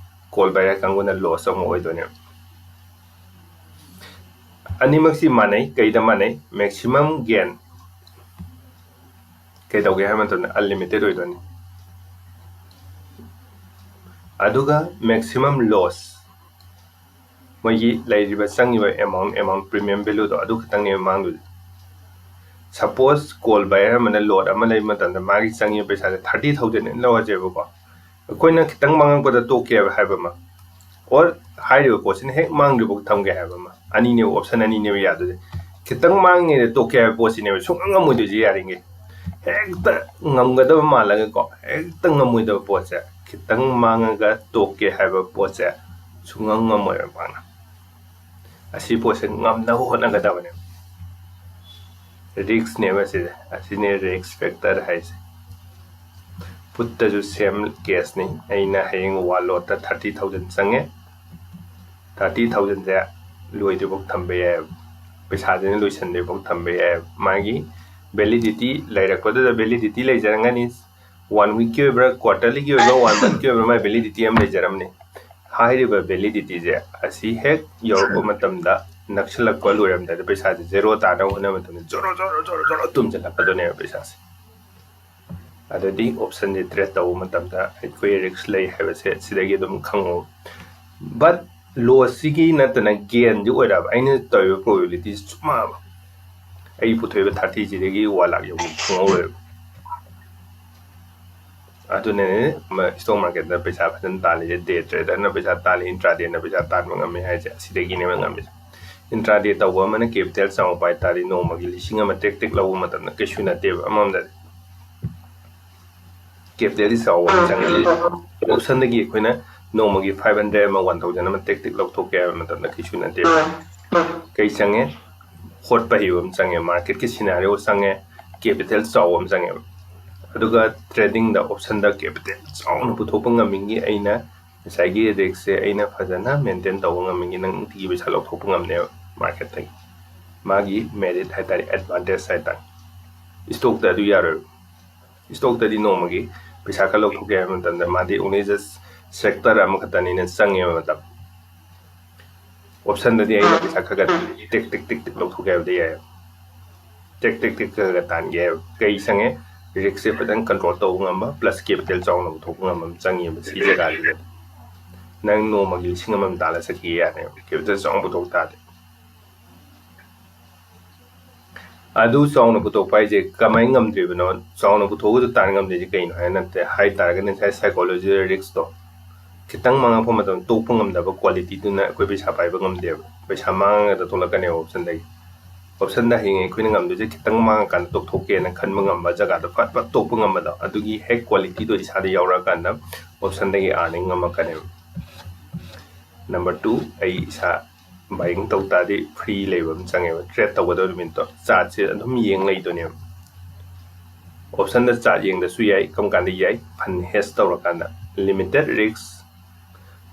call buyer ꯀꯥꯡꯕꯨꯅ loss ꯑꯃꯨꯛ ꯑꯣꯏꯗꯣꯏꯅꯦꯕ꯫ ꯑꯅꯤꯃꯛꯁꯤ ꯃꯥꯟꯅꯩ꯫ ꯀꯩꯗ ꯃꯥꯟꯅꯩ? Maximum gain ꯀꯩꯗꯧꯒꯦ ꯍꯥꯏꯕ ꯃꯇꯝꯗ unlimited ꯑꯣꯏꯗꯣꯏꯅꯤ꯫ ꯑꯗꯨꯒ maximum loss, ꯃꯣꯏꯒꯤ ꯂꯩꯔꯤꯕ ꯆꯪꯉꯤꯕ amount, amount premium value ꯗꯣ ꯑꯗꯨ ꯈꯛꯇꯪꯅꯦꯕ ꯃꯥꯡꯗꯣꯏꯁꯦ꯫ Suppose call buyer ꯑꯃꯅ lot ꯑꯃ ꯂꯩꯕ ꯃꯇꯝꯗ ꯃꯥꯒꯤ ꯆꯪꯉꯤꯕ ꯄꯩꯁꯥꯁꯦ thirty thousand ꯂꯧꯔꯁꯦꯕꯀꯣ꯫ ꯑꯩꯈꯣꯏꯅ ꯈꯤꯇꯪ ꯃꯥꯡꯉꯛꯄꯗ ꯇꯣꯛꯀꯦ ꯍꯥꯏꯕ ꯑꯃ, or ꯍꯥꯏꯔꯤꯕ ꯄꯣꯠꯁꯤꯅ ꯍꯦꯛ ꯃꯥꯡꯗ꯭ꯔꯤꯐꯥꯎ ꯊꯝꯒꯦ ꯍꯥꯏꯕ ꯑꯃ, ꯑꯅꯤꯅꯦꯕ, option ꯑꯅꯤꯅꯦꯕ ꯌꯥꯗꯣꯏꯁꯦ꯫ ꯈꯤꯇꯪ ꯃꯥꯡꯉꯤꯉꯩꯗ ꯇꯣꯛꯀꯦ ꯍꯥꯏꯕ ꯄꯣꯠꯁꯤꯅꯦꯕ ꯁꯨꯡꯉꯝ ꯉꯝꯃꯣꯏꯗꯣꯏꯁꯦ ꯌꯥꯔꯤꯉꯩ꯫ ꯍꯦꯛꯇ ꯉꯝꯒꯗꯕ ꯃꯥꯜꯂꯒꯀꯣ, ꯍꯦꯛꯇ ꯉꯝꯃꯣꯏꯗꯕ ꯄꯣꯠꯁꯦ, ꯈꯤꯇꯪ ꯃꯥꯡꯉꯒ ꯇꯣꯛꯀꯦ ꯍꯥꯏꯕ ꯄꯣꯠꯁꯦ ꯁꯨꯡꯉꯝ ꯉꯝꯃꯣꯏꯕ ꯄꯥꯛꯅ꯫ ꯑꯁꯤ ꯄꯣꯠꯁꯦ ꯉꯝꯅꯕ ꯍꯣꯠꯅꯒꯗꯕꯅꯦꯕ꯫ Risk ꯅꯦꯕ ꯑꯁꯤꯁꯦ, ꯑꯁꯤꯅꯦ risk factor ꯍꯥꯏꯁꯦ꯫ Put ꯇꯁꯨ same case ꯅꯤ꯫ ꯑꯩꯅ ꯍꯌꯦꯡ one lot ꯇ thirty thousand ꯆꯪꯉꯦ, thirty thousand ꯁꯦ ꯂꯣꯏꯗ꯭ꯔꯤꯐꯥꯎ ꯊꯝꯕ ꯌꯥꯏꯑꯕ, ꯄꯩꯁꯥꯁꯤꯅ ꯂꯣꯏꯁꯟꯗ꯭ꯔꯤꯐꯥꯎ ꯊꯝꯕ ꯌꯥꯏꯑꯕ꯫ ꯃꯥꯒꯤ Validity ꯂꯩꯔꯛꯄꯗꯨꯗ validity ꯂꯩꯖꯔꯝꯒꯅꯤ꯫ One weekꯀꯤ ꯑꯣꯏꯕ꯭ꯔꯥ, quarterlyꯒꯤ ꯑꯣꯏꯕ꯭ꯔꯥ, one monthꯀꯤ ꯑꯣꯏꯕ꯭ꯔꯥ, ꯃꯥꯏ validity ꯑꯃ ꯂꯩꯖꯔꯝꯅꯤ꯫ ꯍꯥꯏꯔꯤꯕ validityꯁꯦ ꯑꯁꯤ ꯍꯦꯛ ꯌꯧꯔꯛꯄ ꯃꯇꯝꯗ, ꯅꯛꯁꯤꯜꯂꯛꯄ ꯂꯣꯏꯔꯝꯗꯥꯏꯗ ꯄꯩꯁꯥꯁꯦ zero ꯇꯥꯅꯕ ꯍꯣꯠꯅꯕ ꯃꯇꯝꯗ ꯖꯣꯔꯣ ꯖꯣꯔꯣ ꯖꯣꯔꯣ ꯖꯣꯔꯣ ꯇꯨꯝꯁꯤꯜꯂꯛꯀꯗꯣꯏꯅꯦꯕ ꯄꯩꯁꯥꯁꯦ꯫ ꯑꯗꯨꯗꯤ optionꯁꯦ trade ꯇꯧꯕ ꯃꯇꯝꯗ ꯑꯩꯈꯣꯏ risk ꯂꯩ ꯍꯥꯏꯕꯁꯦ ꯁꯤꯗꯒꯤ ꯑꯗꯨꯝ ꯈꯪꯉꯣ꯫ But lossꯁꯤꯒꯤ ꯅꯠꯇꯅ gainꯗꯤ ꯑꯣꯏꯔꯛꯑꯕ, ꯑꯩꯅ ꯇꯧꯔꯤꯕ probabilityꯁꯤ ꯆꯨꯝꯃꯛꯑꯕ, ꯑꯩ ꯄꯨꯊꯣꯛꯏꯕ thirtyꯁꯤꯗꯒꯤ one lakh ꯌꯧꯕ ꯈꯪꯍꯧꯔꯣꯏꯕ꯫ ꯑꯗꯨꯅꯅꯦ ꯃ-, stock marketꯇ ꯄꯩꯁꯥ ꯐꯖꯅ ꯇꯥꯜꯂꯤꯁꯦ, day traderꯅ ꯄꯩꯁꯥ ꯇꯥꯜꯂꯤ, intradayꯅ ꯄꯩꯁꯥ ꯇꯥꯟꯕ ꯉꯝꯃꯤ ꯍꯥꯏꯁꯦ ꯑꯁꯤꯗꯒꯤꯅꯦꯕ ꯉꯝꯃꯤꯁꯦ꯫ Intraday ꯇꯧꯕ ꯑꯃꯅ capital ꯆꯥꯎꯕ ꯍꯥꯏ ꯇꯥꯔꯗꯤ ꯅꯣꯡꯃꯒꯤ ꯂꯤꯁꯤꯡ ꯑꯃ ꯇꯦꯛ ꯇꯦꯛ ꯂꯧꯕ ꯃꯇꯝꯗ ꯀꯩꯁꯨ ꯅꯠꯇꯦꯕ ꯑꯃꯔꯣꯝꯗꯗꯤ꯫ Capitalꯗꯤ ꯆꯥꯎꯕ ꯑꯃ ꯆꯪꯉꯦ꯫ Optionꯗꯒꯤ ꯑꯩꯈꯣꯏꯅ ꯅꯣꯡꯃꯒꯤ five hundred ꯑꯃ, one thousand ꯑꯃ ꯇꯦꯛ ꯇꯦꯛ ꯂꯧꯊꯣꯛꯀꯦ ꯍꯥꯏꯕ ꯃꯇꯝꯗ ꯀꯩꯁꯨ ꯅꯠꯇꯦꯕ꯫ ꯀꯩ ꯆꯪꯉꯦ? ꯍꯣꯠꯄ ꯍꯩꯕ ꯑꯃ ꯆꯪꯉꯦ, marketꯀꯤ scenario ꯆꯪꯉꯦ, capital ꯆꯥꯎꯕ ꯑꯃ ꯆꯪꯉꯦꯕ꯫ ꯑꯗꯨꯒ tradingꯗ, optionꯗ capital ꯆꯥꯎꯅ ꯄꯨꯊꯣꯛꯄ ꯉꯝꯃꯤꯉꯤ ꯑꯩꯅ ꯉꯁꯥꯏꯒꯤ riskꯁꯦ ꯑꯩꯅ ꯐꯖꯅ maintain ꯇꯧꯕ ꯉꯝꯃꯤꯉꯤ, ꯅꯨꯡꯇꯤꯒꯤ ꯄꯩꯁꯥ ꯂꯧꯊꯣꯛꯄ ꯉꯝꯅꯦꯕ marketꯇꯒꯤ꯫ ꯃꯥꯒꯤ merit ꯍꯥꯏ ꯇꯥꯔꯦ, advantage ꯍꯥꯏ ꯇꯥꯔꯦ꯫ Stockꯇ ꯑꯗꯨ ꯌꯥꯔꯣꯏꯕ꯫ Stockꯇꯗꯤ ꯅꯣꯡꯃꯒꯤ ꯄꯩꯁꯥ ꯈꯔ ꯂꯧꯊꯣꯛꯀꯦ ꯍꯥꯏꯕ ꯃꯇꯝꯗ ꯃꯥꯗꯤ only just sector ꯑꯃꯈꯛꯇꯅꯤꯅ ꯆꯪꯉꯦꯕ ꯃꯇꯝ꯫ Optionꯗꯗꯤ ꯑꯩꯅ ꯄꯩꯁꯥ ꯈꯔ ꯈꯔ ꯇꯦꯛ ꯇꯦꯛ ꯇꯦꯛ ꯇꯦꯛ ꯂꯧꯊꯣꯛꯀꯦ ꯍꯥꯏꯕꯗꯤ ꯌꯥꯏ꯫ ꯇꯦꯛ ꯇꯦꯛ ꯇꯦꯛ ꯈꯔ ꯈꯔ ꯇꯥꯟꯒꯦ ꯍꯥꯏꯕ꯫ ꯀꯩ ꯆꯪꯉꯦ? Riskꯁꯦ ꯐꯖꯅ control ꯇꯧꯕ ꯉꯝꯕ plus capital ꯆꯥꯎꯅ ꯄꯨꯊꯣꯛꯄ ꯉꯝꯕ ꯑꯃ ꯆꯪꯉꯦꯕ ꯁꯤ ꯖꯒꯥꯁꯤꯗ꯫ ꯅꯪ ꯅꯣꯡꯃꯒꯤ ꯂꯤꯁꯤꯡ ꯑꯃ ꯑꯃ ꯇꯥꯜꯂ ꯆꯠꯈꯤꯒꯦ ꯌꯥꯅꯦꯕ, capital ꯆꯥꯎꯅ ꯄꯨꯊꯣꯛ ꯇꯥꯔꯗꯤ꯫ ꯑꯗꯨ ꯆꯥꯎꯅ ꯄꯨꯊꯣꯛꯄ ꯍꯥꯏꯁꯦ ꯀꯃꯥꯏꯅ ꯉꯝꯗ꯭ꯔꯤꯕꯅꯣ? ꯆꯥꯎꯅ ꯄꯨꯊꯣꯛꯑꯒꯁꯨ ꯇꯥꯟ ꯉꯝꯗ꯭ꯔꯤꯁꯦ ꯀꯩꯅꯣ ꯍꯥꯏ ꯅꯠꯇꯦ, ꯍꯥꯏ ꯇꯥꯔꯒꯗꯤ ꯉꯁꯥꯏ psychological riskꯇꯣ ꯈꯤꯇꯪ ꯃꯥꯡꯉꯛꯄ ꯃꯇꯝꯗ ꯇꯣꯛꯄ ꯉꯝꯗꯕ qualityꯗꯨꯅ ꯑꯩꯈꯣꯏ ꯄꯩꯁꯥ ꯄꯥꯏꯕ ꯉꯝꯗꯦꯕ꯫ ꯄꯩꯁꯥ ꯃꯥꯡꯉꯒꯗ ꯊꯣꯛꯂꯛꯀꯅꯦꯕ optionꯗꯒꯤ꯫ Optionꯗ ꯍꯌꯦꯡ ꯑꯩꯈꯣꯏꯅ ꯉꯝꯗꯣꯏꯁꯦ ꯈꯤꯇꯪ ꯃꯥꯡꯉꯀꯥꯟꯗ ꯇꯣꯛꯊꯣꯛꯀꯦꯅ ꯈꯟꯕ ꯉꯝꯕ ꯖꯒꯥꯗꯣ ꯐꯠ ꯐꯠ ꯇꯣꯛꯄ ꯉꯝꯕꯗꯣ, ꯑꯗꯨꯒꯤ ꯍꯦꯛ qualityꯗꯣ ꯏꯁꯥꯗ ꯌꯥꯎꯔꯛꯑꯀꯥꯟꯗ optionꯗꯒꯤ earning ꯉꯝꯃꯛꯀꯅꯦꯕ꯫ Number two, ꯑꯩ ꯏꯁꯥ buying ꯇꯧ ꯇꯥꯔꯗꯤ free ꯂꯩꯕ ꯑꯃ ꯆꯪꯉꯦꯕ꯫ Trade ꯇꯧꯒꯗꯕ ꯅꯨꯃꯤꯠꯇꯣ chartꯁꯦ ꯑꯗꯨꯝ ꯌꯦꯡ ꯂꯩꯗꯣꯏꯅꯦꯕ꯫ Optionꯗ chart ꯌꯦꯡꯗꯁꯨ ꯌꯥꯏ꯫ ꯀꯔꯝ ꯀꯥꯟꯗ ꯌꯥꯏ? Fund hedge ꯇꯧꯔꯀꯥꯟꯗ, limited risk,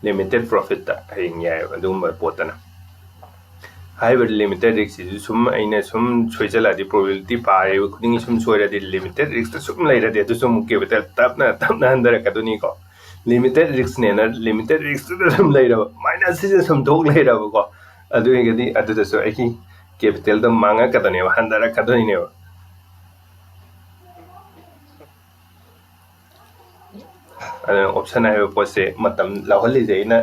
limited profitꯇ ꯍꯌꯦꯡ ꯌꯥꯏꯑꯕ ꯑꯗꯨꯒꯨꯝꯕ ꯄꯣꯠꯇꯅ꯫ ꯍꯥꯏꯔꯤꯕ ꯂꯤꯃꯤꯇꯦꯠ ꯔꯤꯛꯁꯁꯤꯁꯨ ꯁꯨꯝ ꯑꯩꯅ ꯁꯨꯝ ꯁꯣꯏꯖꯜꯂꯛꯑꯗꯤ, ꯄ꯭ꯔꯣꯕꯦꯕꯤꯂꯤꯇꯤ ꯄꯥꯔꯤꯕ ꯈꯨꯗꯤꯡꯒꯤ ꯁꯨꯝ ꯁꯣꯏꯔꯗꯤ, ꯂꯤꯃꯤꯇꯦꯠ ꯔꯤꯛꯁꯇ ꯁꯨꯝ ꯂꯩꯔꯗꯤ, ꯑꯗꯨꯁꯨ ꯑꯃꯨꯛ ꯀꯦꯄꯤꯇꯦꯜ ꯇꯞꯅ ꯇꯞꯅ ꯍꯟꯊꯔꯛꯀꯗꯣꯏꯅꯤꯀꯣ꯫ ꯂꯤꯃꯤꯇꯦꯠ ꯔꯤꯛꯁꯅꯦꯅ ꯂꯤꯃꯤꯇꯦꯠ ꯔꯤꯛꯁꯇꯨꯗ ꯑꯗꯨꯝ ꯂꯩꯔꯕ, ꯃꯥꯏꯅꯁꯁꯤꯗ ꯁꯨꯝ ꯊꯣꯛ ꯂꯩꯔꯕꯀꯣ, ꯑꯗꯨ ꯑꯣꯏꯔꯒꯗꯤ ꯑꯗꯨꯗꯁꯨ ꯑꯩꯒꯤ ꯀꯦꯄꯤꯇꯦꯜꯗꯣ ꯃꯥꯡꯉꯛꯀꯗꯣꯏꯅꯦꯕ, ꯍꯟꯊꯔꯛꯀꯗꯣꯏꯅꯦꯕ꯫ ꯑꯗꯨꯅ ꯑꯣꯞꯁꯟ ꯍꯥꯏꯕ ꯄꯣꯠꯁꯦ ꯃꯇꯝ ꯂꯧꯍꯜꯂꯤꯁꯦ ꯑꯩꯅ꯫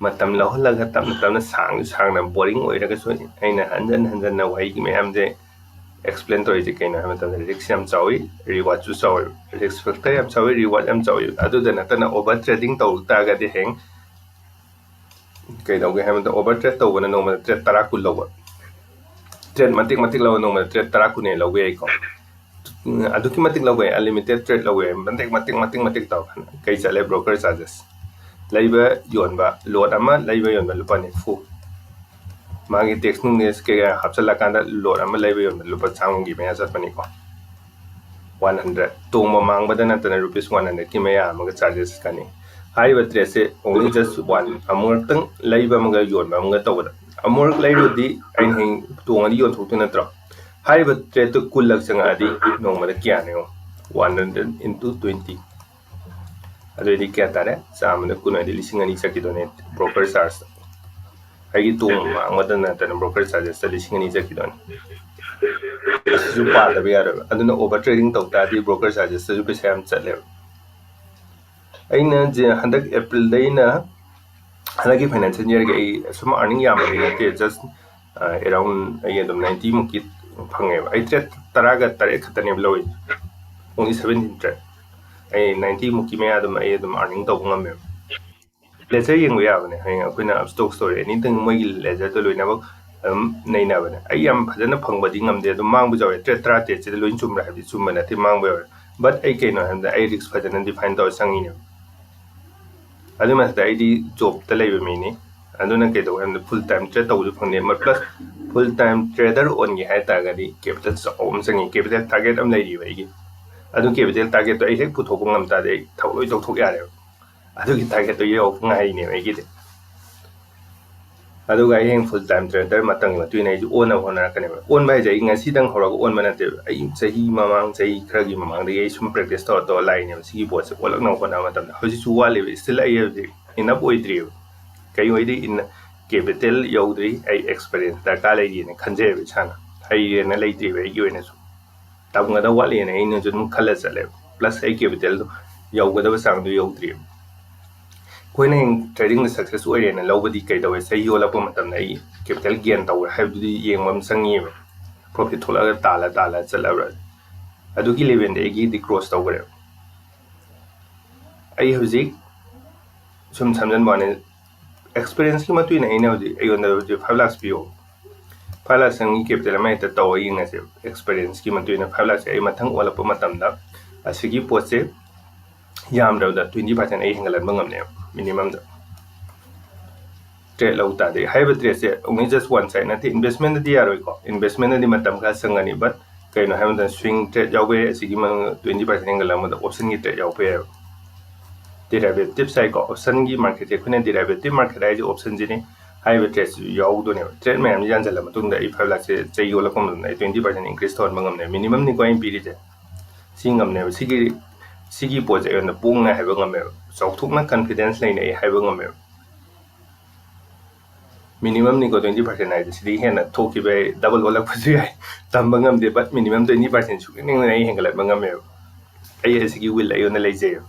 ꯃꯇꯝ ꯂꯧꯍꯜꯂꯒ ꯇꯞꯅ ꯇꯞꯅ, ꯁꯥꯡꯅ ꯁꯥꯡꯅ, ꯕꯣꯔꯤꯡ ꯑꯣꯏꯔꯒꯁꯨ ꯑꯩꯅ ꯍꯟꯖꯟ ꯍꯟꯖꯟꯅ ꯋꯥꯍꯩꯒꯤ ꯃꯌꯥꯝꯁꯦ ꯑꯦꯛꯁꯄ꯭ꯂꯦꯟ ꯇꯧꯔꯤꯁꯦ ꯀꯩꯅꯣ ꯍꯥꯏꯕ ꯃꯇꯝꯗ, ꯔꯤꯛꯁ ꯌꯥꯝ ꯆꯥꯎꯋꯤ, ꯔꯤꯋꯥꯔꯗꯁꯨ ꯆꯥꯎꯋꯤ꯫ ꯔꯤꯛꯁ ꯐꯦꯛꯇꯔ ꯌꯥꯝ ꯆꯥꯎꯋꯤ, ꯔꯤꯋꯥꯔꯗ ꯌꯥꯝ ꯆꯥꯎꯋꯤ꯫ ꯑꯗꯨꯗ ꯅꯠꯇꯅ, ꯑꯣꯚꯔ ꯇ꯭ꯔꯦꯗꯤꯡ ꯇꯧ ꯇꯥꯔꯒꯗꯤ ꯍꯌꯦꯡ ꯀꯩꯗꯧꯒꯦ ꯍꯥꯏꯕꯗ, ꯑꯣꯚꯔ ꯇ꯭ꯔꯦꯗ ꯇꯧꯕꯅ ꯅꯣꯡꯃꯗ ꯇ꯭ꯔꯦꯗ ꯇꯔꯥ ꯀꯨꯟ ꯂꯧꯕ, ꯇ꯭ꯔꯦꯗ ꯃꯇꯤꯛ ꯃꯇꯤꯛ ꯂꯧꯕ, ꯅꯣꯡꯃꯗ ꯇ꯭ꯔꯦꯗ ꯇꯔꯥ ꯀꯨꯟ ꯍꯦꯟꯅ ꯂꯧꯕ ꯌꯥꯏꯀꯣ꯫ ꯎꯝ, ꯑꯗꯨꯛꯀꯤ ꯃꯇꯤꯛ ꯂꯧꯕ ꯌꯥꯏ, ꯑꯟꯂꯤꯃꯤꯇꯦꯠ ꯇ꯭ꯔꯦꯗ ꯂꯧꯕ ꯌꯥꯏ, ꯃꯇꯤꯛ ꯃꯇꯤꯛ ꯃꯇꯤꯛ ꯃꯇꯤꯛ ꯇꯧꯔꯀꯥꯟꯗ꯫ ꯀꯩ ꯆꯠꯂꯦ? Broker charges. ꯂꯩꯕ ꯌꯣꯟꯕ, ꯂꯣꯠ ꯑꯃ ꯂꯩꯕ ꯌꯣꯟꯕ ꯂꯨꯄꯥ ꯅꯤꯐꯨ꯫ ꯃꯥꯒꯤ ꯇꯦꯛꯁ ꯅꯨꯡ ꯀꯩꯀꯥ ꯍꯥꯞꯆꯤꯜꯂꯀꯥꯟꯗ ꯂꯣꯠ ꯑꯃ ꯂꯩꯕ ꯌꯣꯟꯕ ꯂꯨꯄꯥ ꯆꯥꯝꯃꯒꯤ ꯃꯌꯥ ꯆꯠꯄꯅꯤꯀꯣ꯫ One hundred. ꯇꯣꯡꯕ ꯃꯥꯡꯕꯗ ꯅꯠꯇꯅ ꯔꯨꯄꯤꯁ ꯋꯥꯟ ꯍꯟꯗ꯭ꯔꯦꯗꯀꯤ ꯃꯌꯥ ꯑꯃꯒ ꯆꯥꯔꯖꯦꯁ ꯀꯛꯀꯅꯤ꯫ ꯍꯥꯏꯔꯤꯕ ꯇ꯭ꯔꯦꯗꯁꯦ only just one, ꯑꯃꯨꯔꯛꯇꯪ ꯂꯩꯕ ꯑꯃꯒ ꯌꯣꯟꯕ ꯑꯃꯒ ꯇꯧꯕꯗ꯫ ꯑꯃꯨꯔꯛ ꯂꯩꯔꯨꯔꯗꯤ ꯑꯩꯅ ꯍꯌꯦꯡ ꯇꯣꯡꯉꯗꯤ ꯌꯣꯟꯊꯣꯛꯇꯣꯏ ꯅꯠꯇ꯭ꯔꯣ? ꯍꯥꯏꯔꯤꯕ ꯇ꯭ꯔꯦꯗꯇꯨ ꯀꯨꯟꯂꯛ ꯆꯪꯉꯛꯑꯗꯤ ꯅꯣꯡꯃꯗ ꯀꯌꯥꯅꯣ ꯌꯦꯡꯉꯣ? One hundred into twenty꯫ ꯑꯗꯨꯑꯣꯏꯗꯤ ꯀꯌꯥ ꯇꯥꯔꯦ? ꯆꯥꯝꯃꯗ ꯀꯨꯟ ꯑꯣꯏꯔꯗꯤ ꯂꯤꯁꯤꯡ ꯑꯅꯤ ꯆꯠꯈꯤꯗꯣꯏꯅꯦ ꯕ꯭ꯔꯣꯀꯔ ꯆꯥꯔꯖꯇ꯫ ꯑꯩꯒꯤ ꯇꯣꯡꯕ ꯃꯥꯡꯕꯗ ꯅꯠꯇꯅ ꯕ꯭ꯔꯣꯀꯔ ꯆꯥꯔꯖꯦꯁꯇ ꯂꯤꯁꯤꯡ ꯑꯅꯤ ꯆꯠꯈꯤꯗꯣꯏꯅꯦ꯫ ꯑꯁꯤꯁꯨ ꯄꯥꯗꯕ ꯌꯥꯔꯣꯏꯕ꯫ ꯑꯗꯨꯅ ꯑꯣꯚꯔ ꯇ꯭ꯔꯦꯗꯤꯡ ꯇꯧ ꯇꯥꯔꯗꯤ ꯕ꯭ꯔꯣꯀꯔ ꯆꯥꯔꯖꯦꯁꯇꯁꯨ ꯄꯩꯁꯥ ꯌꯥꯝ ꯆꯠꯂꯦꯕ꯫ ꯑꯩꯅ ꯖꯦ-, ꯍꯟꯗꯛ ꯑꯦꯄ꯭ꯔꯤꯜꯗꯩꯅ ꯍꯟꯗꯛꯀꯤ ꯐꯥꯏꯅꯥꯟꯁꯤꯌꯦꯜ ꯌꯔꯒꯤ ꯑꯩ ꯁꯨꯝ ꯑꯥꯔꯅꯤꯡ ꯌꯥꯝꯕꯗꯤ ꯅꯠꯇꯦ, ꯖꯁ ꯑꯦꯔꯥꯎꯟ ꯑꯩ ꯑꯗꯨꯝ ꯅꯥꯏꯟꯇꯤ ꯃꯨꯛꯀꯤ ꯐꯪꯉꯦꯕ꯫ ꯑꯩ ꯇ꯭ꯔꯦꯠ ꯇꯔꯥꯒ ꯇꯔꯦꯠ ꯈꯛꯇꯅꯦꯕ ꯂꯧꯔꯤꯁꯦ, only seventeen trade꯫ ꯑꯩ ꯅꯥꯏꯟꯇꯤ ꯃꯨꯛꯀꯤ ꯃꯌꯥ ꯑꯗꯨꯝ ꯑꯩ ꯑꯗꯨꯝ ꯑꯥꯔꯅꯤꯡ ꯇꯧꯕ ꯉꯝꯃꯦꯕ꯫ ꯂꯦꯖꯔ ꯌꯦꯡꯕ ꯌꯥꯕꯅꯦ꯫ ꯍꯌꯦꯡ ꯑꯩꯈꯣꯏꯅ ꯁ꯭ꯇꯣꯛ ꯁ꯭ꯇꯣꯔꯤ ꯑꯦꯅꯤꯊꯤꯡ ꯃꯣꯏꯒꯤ ꯂꯦꯖꯔꯗꯣ ꯂꯣꯏꯅꯃꯛ ꯑꯗꯨꯝ ꯅꯩꯅꯕꯅꯦ꯫ ꯑꯩ ꯌꯥꯝ ꯐꯖꯅ ꯐꯪꯕꯗꯤ ꯉꯝꯗꯦ, ꯑꯗꯨꯝ ꯃꯥꯡꯕꯁꯨ ꯌꯥꯎꯋꯦ꯫ ꯇ꯭ꯔꯦꯠ ꯇꯔꯥꯇꯔꯦꯠꯁꯤꯗ ꯂꯣꯏ ꯆꯨꯝꯕ꯭ꯔꯥ ꯍꯥꯏꯕꯗꯤ ꯆꯨꯝꯕ ꯅꯠꯇꯦ, ꯃꯥꯡꯕ ꯌꯥꯎꯋꯦ꯫ ꯕꯠ ꯑꯩ ꯀꯩꯅꯣ ꯍꯥꯏꯕꯗ ꯑꯩ ꯔꯤꯛꯁ ꯐꯖꯅ ꯗꯤꯐꯥꯏꯟ ꯇꯧꯔ ꯆꯪꯉꯤꯅꯦꯕ꯫ ꯑꯗꯨꯏ ꯃꯊꯛꯇ ꯑꯩꯗꯤ ꯖꯣꯕꯇ ꯂꯩꯕ ꯃꯤꯅꯤ꯫ ꯑꯗꯨꯅ ꯀꯩꯗꯧꯋꯦ ꯍꯥꯏꯕꯗ ꯐꯨꯜ ꯇꯥꯏꯝ ꯇ꯭ꯔꯦꯠ ꯇꯧꯕꯁꯨ ꯐꯪꯗꯦ꯫ ꯄ꯭ꯂꯁ ꯐꯨꯜ ꯇꯥꯏꯝ ꯇ꯭ꯔꯦꯗꯔ ꯑꯣꯟꯒꯦ ꯍꯥꯏ ꯇꯥꯔꯒꯗꯤ ꯀꯦꯄꯤꯇꯦꯜ ꯆꯥꯎꯕ ꯑꯃ ꯆꯪꯉꯤ꯫ ꯀꯦꯄꯤꯇꯦꯜ ꯇꯥꯔꯒꯦꯠ ꯑꯃ ꯂꯩꯔꯤꯕ ꯑꯩꯒꯤ꯫ ꯑꯗꯨ ꯀꯦꯄꯤꯇꯦꯜ ꯇꯥꯔꯒꯦꯠꯇꯣ ꯑꯩ ꯍꯦꯛ ꯄꯨꯊꯣꯛꯄ ꯉꯝ ꯇꯥꯔꯗꯤ ꯑꯩ ꯊꯕꯛ ꯂꯣꯏ ꯇꯣꯛꯊꯣꯛ ꯌꯥꯔꯦꯕ꯫ ꯑꯗꯨꯒꯤ ꯇꯥꯔꯒꯦꯠꯇꯣ ꯌꯧꯕ ꯉꯥꯏꯔꯤꯅꯦꯕ ꯑꯩꯒꯤꯗꯤ꯫ ꯑꯗꯨꯒ ꯑꯩ ꯍꯌꯦꯡ full time trader ꯃꯇꯝꯒꯤ ꯃꯇꯨꯡ ꯏꯟꯅ ꯑꯩꯁꯨ ꯑꯣꯟꯅꯕ ꯍꯣꯠꯅꯔꯛꯀꯅꯦꯕ꯫ ꯑꯣꯟꯕ ꯍꯥꯏꯁꯦ ꯑꯩ ꯉꯁꯤꯗꯪ ꯍꯧꯔꯒ ꯑꯣꯟꯕ ꯅꯠꯇꯦꯕ꯫ ꯑꯩ ꯆꯍꯤ ꯃꯃꯥꯡ, ꯆꯍꯤ ꯈꯔꯒꯤ ꯃꯃꯥꯡꯗꯒꯤ ꯑꯩ ꯁꯨꯝ practice ꯇꯧꯔ ꯇꯧꯔ ꯂꯥꯛꯏꯅꯦꯕ꯫ ꯁꯤꯒꯤ ꯄꯣꯠꯁꯦ ꯑꯣꯜꯂꯛꯅꯕ ꯍꯣꯠꯅꯕ ꯃꯇꯝꯗ ꯍꯧꯖꯤꯛꯁꯨ ꯋꯥꯠꯂꯤꯕ, still ꯑꯩ ꯍꯧꯖꯤꯛ enough ꯑꯣꯏꯗ꯭ꯔꯤꯕ꯫ ꯀꯩ ꯑꯣꯏꯗꯤ in capital ꯌꯧꯗ꯭ꯔꯤ, ꯑꯩ experience ꯗꯔꯀꯥꯔ ꯂꯩꯔꯤꯅ ꯈꯟꯖꯩꯕ ꯏꯁꯥꯅ꯫ ꯍꯩꯔꯦꯅ ꯂꯩꯇ꯭ꯔꯤꯕ ꯑꯩꯒꯤ ꯑꯣꯏꯅꯁꯨ꯫ ꯇꯝꯒꯗꯕ ꯋꯥꯠꯂꯤꯅ ꯑꯩꯅꯁꯨ ꯑꯗꯨꯝ ꯈꯜꯂ ꯆꯠꯂꯦꯕ꯫ Plus ꯑꯩ capital ꯗꯣ ꯌꯧꯒꯗꯕ ꯆꯥꯡꯗꯣ ꯌꯧꯗ꯭ꯔꯤꯕ꯫ ꯑꯩꯈꯣꯏꯅ ꯍꯌꯦꯡ trading ꯗ success ꯑꯣꯏꯔꯦꯅ ꯂꯧꯕꯗꯤ ꯀꯩꯗꯧꯋꯦ? ꯆꯍꯤ ꯑꯣꯜꯂꯛꯄ ꯃꯇꯝꯗ ꯑꯩ capital gain ꯇꯧꯔꯦ ꯍꯥꯏꯕꯗꯨꯗꯤ ꯌꯦꯡꯕ ꯑꯃ ꯆꯪꯉꯤꯕ꯫ Profit ꯊꯣꯛꯂꯛꯑꯒ ꯇꯥꯜꯂ ꯇꯥꯜꯂ ꯆꯠꯂꯕ꯭ꯔꯥ? ꯑꯗꯨꯒꯤ level ꯗꯤ ꯑꯩꯒꯤꯗꯤ cross ꯇꯧꯈ꯭ꯔꯦꯕ꯫ ꯑꯩ ꯍꯧꯖꯤꯛ ꯁꯨꯝ ꯁꯝꯖꯟꯕ ꯋꯥꯅꯤ, experience ꯀꯤ ꯃꯇꯨꯡ ꯏꯟꯅ ꯑꯩꯅ ꯍꯧꯖꯤꯛ, ꯑꯩꯉꯣꯟꯗ ꯍꯧꯖꯤꯛ five lakhs ꯄꯤꯌꯣ, five lakhs ꯅꯪꯒꯤ capital ꯑꯃ ꯍꯦꯛꯇ ꯇꯧꯔ ꯌꯦꯡꯉꯁꯦ꯫ Experience ꯀꯤ ꯃꯇꯨꯡ ꯏꯟꯅ five lakhs ꯁꯦ ꯑꯩ ꯃꯊꯪ ꯑꯣꯜꯂꯛꯄ ꯃꯇꯝꯗ ꯑꯁꯤꯒꯤ ꯄꯣꯠꯁꯦ ꯌꯥꯝꯗ꯭ꯔꯕꯗ twenty percent ꯑꯩ ꯍꯦꯟꯒꯠꯍꯟꯕ ꯉꯝꯅꯦꯕ, minimum ꯗ꯫ Trade ꯂꯧ ꯇꯥꯔꯗꯤ ꯍꯥꯏꯔꯤꯕ trade ꯁꯦ only just one side ꯅꯠꯇꯦ, investment ꯗꯗꯤ ꯌꯥꯔꯣꯏꯀꯣ꯫ Investment ꯗꯗꯤ ꯃꯇꯝ ꯈꯔ ꯆꯪꯒꯅꯤ, but ꯀꯩꯅꯣ ꯍꯥꯏꯕ ꯃꯇꯝꯗ swing trade ꯌꯥꯎꯕ ꯌꯥꯏ, ꯑꯁꯤꯒꯤ ꯃꯅꯨꯡꯗ twenty percent ꯍꯦꯟꯒꯠꯂꯛꯄꯗ option ꯒꯤ trade ꯌꯥꯎꯕ ꯌꯥꯏꯕ꯫ Derivative ꯍꯥꯏꯀꯣ, option ꯒꯤ market ꯁꯦ ꯑꯩꯈꯣꯏꯅ derivative market ꯍꯥꯏꯁꯦ option ꯁꯤꯅꯤ꯫ ꯍꯥꯏꯔꯤꯕ trade ꯁꯤꯁꯨ ꯌꯥꯎꯗꯣꯏꯅꯦꯕ꯫ Trade ꯃꯌꯥꯝꯁꯤ ꯌꯥꯟꯁꯤꯜꯂ ꯃꯇꯨꯡꯗ ꯑꯩ five lakhs ꯁꯦ ꯆꯍꯤ ꯑꯣꯜꯂꯛꯄ ꯃꯇꯝꯗ ꯑꯩ twenty percent increase ꯇꯧꯍꯟꯕ ꯉꯝꯅꯦꯕ꯫ Minimum ꯅꯤꯀꯣ ꯑꯩꯅ ꯄꯤꯔꯤꯁꯦ꯫ ꯁꯤ ꯉꯝꯅꯦꯕ꯫ ꯁꯤꯒꯤ, ꯁꯤꯒꯤ ꯄꯣꯠꯁꯦ ꯑꯩꯉꯣꯟꯗ ꯄꯣꯡꯉꯦ ꯍꯥꯏꯕ ꯉꯝꯃꯦꯕ꯫ ꯆꯥꯎꯊꯣꯛꯅ confidence ꯂꯩꯅ ꯑꯩ ꯍꯥꯏꯕ ꯉꯝꯃꯦꯕ꯫ Minimum ꯅꯤꯀꯣ twenty percent ꯍꯥꯏꯁꯦ, ꯁꯤꯗꯒꯤ ꯍꯦꯟꯅ ꯊꯣꯛꯈꯤꯕ ꯌꯥꯏ, double ꯑꯣꯜꯂꯛꯄꯁꯨ ꯌꯥꯏ, ꯇꯝꯕ ꯉꯝꯗꯦ꯫ But minimum twenty percent ꯁꯨꯛꯅꯤꯡ ꯅꯤꯡꯗꯅ ꯑꯩ ꯍꯦꯟꯒꯠꯍꯟꯕ ꯉꯝꯃꯦꯕ꯫ ꯑꯩ ꯑꯁꯤꯒꯤ will ꯑꯩꯉꯣꯟꯗ ꯂꯩꯖꯩꯕ꯫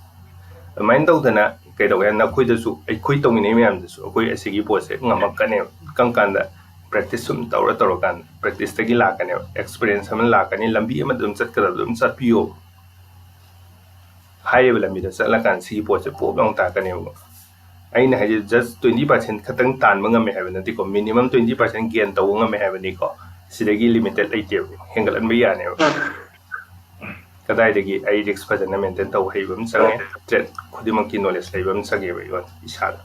ꯑꯗꯨꯃꯥꯏꯅ ꯇꯧꯗꯅ ꯀꯩꯗꯧꯒꯦ ꯍꯥꯏ, ꯅꯈꯣꯏꯗꯁꯨ, ꯑꯩꯈꯣꯏ ꯇꯧꯃꯤꯟꯅꯩ ꯃꯌꯥꯝꯗꯁꯨ ꯑꯩꯈꯣꯏ ꯑꯁꯤꯒꯤ ꯄꯣꯠꯁꯦ ꯉꯝꯃꯛꯀꯅꯦꯕ꯫ ꯀꯔꯝ ꯀꯥꯟꯗ? Practice ꯁꯨꯝ ꯇꯧꯔ ꯇꯧꯔꯀꯥꯟꯗ practice ꯇꯒꯤ ꯂꯥꯛꯀꯅꯦꯕ, experience ꯑꯃ ꯂꯥꯛꯀꯅꯤ, ꯂꯝꯕꯤ ꯑꯃꯗ ꯑꯗꯨꯝ ꯆꯠꯀꯗꯕꯗ ꯑꯗꯨꯝ ꯆꯠꯄꯤꯌꯣ꯫ ꯍꯥꯏꯔꯤꯕ ꯂꯝꯕꯤꯗ ꯆꯠꯂꯀꯥꯟꯗ ꯁꯤꯒꯤ ꯄꯣꯠꯁꯦ ꯄꯣꯞ ꯂꯥꯎ ꯇꯥꯔꯛꯀꯅꯦꯕ꯫ ꯑꯩꯅ ꯍꯥꯏꯁꯦ just twenty percent ꯈꯛꯇꯪ ꯇꯥꯟꯕ ꯉꯝꯃꯦ ꯍꯥꯏꯕ ꯅꯠꯇꯦꯀꯣ, minimum twenty percent gain ꯇꯧꯕ ꯉꯝꯃꯦ ꯍꯥꯏꯕꯅꯤꯀꯣ꯫ ꯁꯤꯗꯒꯤ limited ꯂꯩꯇꯦꯕ, ꯍꯦꯟꯒꯠꯍꯟꯕ ꯌꯥꯅꯦꯕ꯫ ꯀꯗꯥꯏꯗꯒꯤ? ꯑꯩ risk ꯐꯖꯅ maintain ꯇꯧꯕ ꯍꯩꯕ ꯑꯃ ꯆꯪꯉꯦ, trade ꯈꯨꯗꯤꯡꯃꯛꯀꯤ knowledge ꯂꯩꯕ ꯑꯃ ꯆꯪꯉꯦꯕ ꯑꯩꯉꯣꯟꯗ ꯏꯁꯥꯗ꯫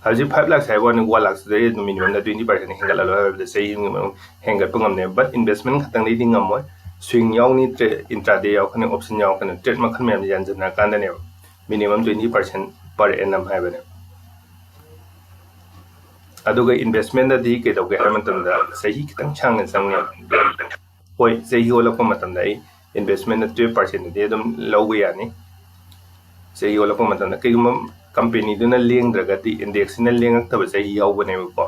ꯍꯧꯖꯤꯛ five lakhs ꯍꯥꯏꯕ ꯋꯥꯅꯤ, one lakhs ꯇꯨꯗꯩ ꯑꯗꯨꯝ minimum ꯗ twenty percent ꯍꯦꯟꯒꯠꯍꯜꯂꯣ ꯍꯥꯏꯕꯗ ꯆꯍꯤ ꯑꯃꯒꯤ ꯃꯅꯨꯡ ꯍꯦꯟꯒꯠꯄ ꯉꯝꯅꯦꯕ꯫ But investment ꯈꯛꯇꯪꯗꯩꯗꯤ ꯉꯝꯃꯣꯏ꯫ Swing ꯌꯥꯎꯅꯤ, trade, intraday ꯌꯥꯎꯔꯛꯀꯅꯤ, option ꯌꯥꯎꯔꯛꯀꯅꯤ, trade ꯃꯈꯜ ꯃꯌꯥꯝꯁꯦ ꯌꯥꯟꯁꯤꯟꯅꯔꯀꯥꯟꯗꯅꯦꯕ minimum twenty percent per annum ꯍꯥꯏꯕꯅꯦ꯫ ꯑꯗꯨꯒ ꯏꯟꯚꯦꯁꯃꯦꯟꯗꯗꯤ ꯀꯩꯗꯧꯒꯦ ꯍꯥꯏꯕ ꯃꯇꯝꯗ ꯆꯍꯤ ꯈꯤꯇꯪ ꯁꯥꯡꯅ ꯆꯪꯉꯦ꯫ ꯍꯣꯏ, ꯆꯍꯤ ꯑꯣꯜꯂꯛꯄ ꯃꯇꯝꯗ ꯑꯩ ꯏꯟꯚꯦꯁꯃꯦꯟꯗ ꯇꯨꯌꯦꯜꯞ ꯄꯥꯔꯁꯦꯟꯗꯗꯤ ꯑꯗꯨꯝ ꯂꯧꯕ ꯌꯥꯅꯤ꯫ ꯆꯍꯤ ꯑꯣꯜꯂꯛꯄ ꯃꯇꯝꯗ ꯀꯩꯒꯨꯝꯕ ꯀꯝꯄꯦꯅꯤꯗꯨꯅ ꯂꯦꯡꯗ꯭ꯔꯒꯗꯤ ꯏꯟꯗꯦꯛꯁꯁꯤꯅ ꯂꯦꯡꯉꯛꯇꯕ ꯆꯍꯤ ꯌꯥꯎꯕꯅꯦꯕꯀꯣ꯫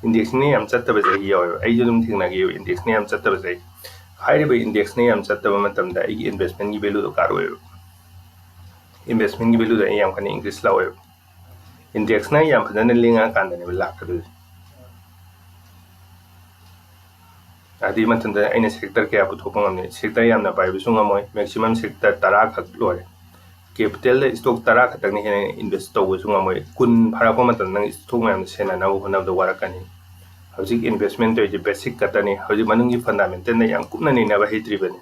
ꯏꯟꯗꯦꯛꯁꯁꯤꯅ ꯌꯥꯝ ꯆꯠꯇꯕ ꯆꯍꯤ ꯌꯥꯎꯋꯦꯕ꯫ ꯑꯩꯁꯨ ꯑꯗꯨꯝ ꯊꯦꯡꯅꯈꯤꯕ ꯏꯟꯗꯦꯛꯁꯅ ꯌꯥꯝ ꯆꯠꯇꯕ ꯆꯍꯤ꯫ ꯍꯥꯏꯔꯤꯕ ꯏꯟꯗꯦꯛꯁꯅ ꯌꯥꯝ ꯆꯠꯇꯕ ꯃꯇꯝꯗ ꯑꯩꯒꯤ ꯏꯟꯚꯦꯁꯃꯦꯟꯒꯤ ꯚꯦꯂꯨꯗꯣ ꯀꯥꯔꯛꯑꯣꯏꯕ꯫ ꯏꯟꯚꯦꯁꯃꯦꯟꯒꯤ ꯚꯦꯂꯨꯗꯣ ꯑꯩ ꯌꯥꯝ ꯀꯟꯅ ꯏꯟꯀ꯭ꯔꯤꯁ ꯂꯥꯛꯑꯣꯏꯕ꯫ ꯏꯟꯗꯦꯛꯁꯅ ꯌꯥꯝ ꯐꯖꯅ ꯂꯦꯡꯉꯛꯑꯀꯥꯟꯗꯅꯦꯕ ꯂꯥꯛꯀꯗꯣꯏꯁꯦ꯫ ꯑꯗꯨꯒꯤ ꯃꯊꯟꯗ ꯑꯩꯅ ꯁꯦꯛꯇꯔ ꯀꯌꯥ ꯄꯨꯊꯣꯛꯄ ꯉꯝꯅꯤ? ꯁꯦꯛꯇꯔ ꯌꯥꯝꯅ ꯄꯥꯏꯕꯁꯨ ꯉꯝꯃꯣꯏ꯫ ꯃꯦꯛꯁꯤꯃꯝ ꯁꯦꯛꯇꯔ ꯇꯔꯥ ꯈꯛ ꯂꯣꯏꯔꯦ꯫ ꯀꯦꯄꯤꯇꯦꯜꯗ ꯏꯁꯇꯣꯛ ꯇꯔꯥ ꯈꯛꯇꯪꯅ ꯍꯦꯟꯅ ꯏꯟꯚꯦꯁ ꯇꯧꯕꯁꯨ ꯉꯝꯃꯣꯏ꯫ ꯀꯨꯟ ꯐꯥꯔꯛꯄ ꯃꯇꯝꯗ ꯅꯪ ꯏꯁꯇꯣꯛ ꯃꯌꯥꯝꯗꯣ ꯁꯦꯟꯅꯅꯕ ꯍꯣꯠꯅꯕꯗ ꯋꯥꯔꯛꯀꯅꯤ꯫ ꯍꯧꯖꯤꯛ ꯏꯟꯚꯦꯁꯃꯦꯟ ꯇꯧꯔꯤꯁꯦ ꯕꯦꯁꯤꯛ ꯈꯛꯇꯅꯤ꯫ ꯍꯧꯖꯤꯛ ꯃꯅꯨꯡꯒꯤ ꯐꯟꯗꯥꯃꯦꯟꯇꯦꯜꯅ ꯌꯥꯝ ꯀꯨꯞꯅ ꯅꯩꯅꯕ ꯍꯩꯇ꯭ꯔꯤꯕꯅꯤ꯫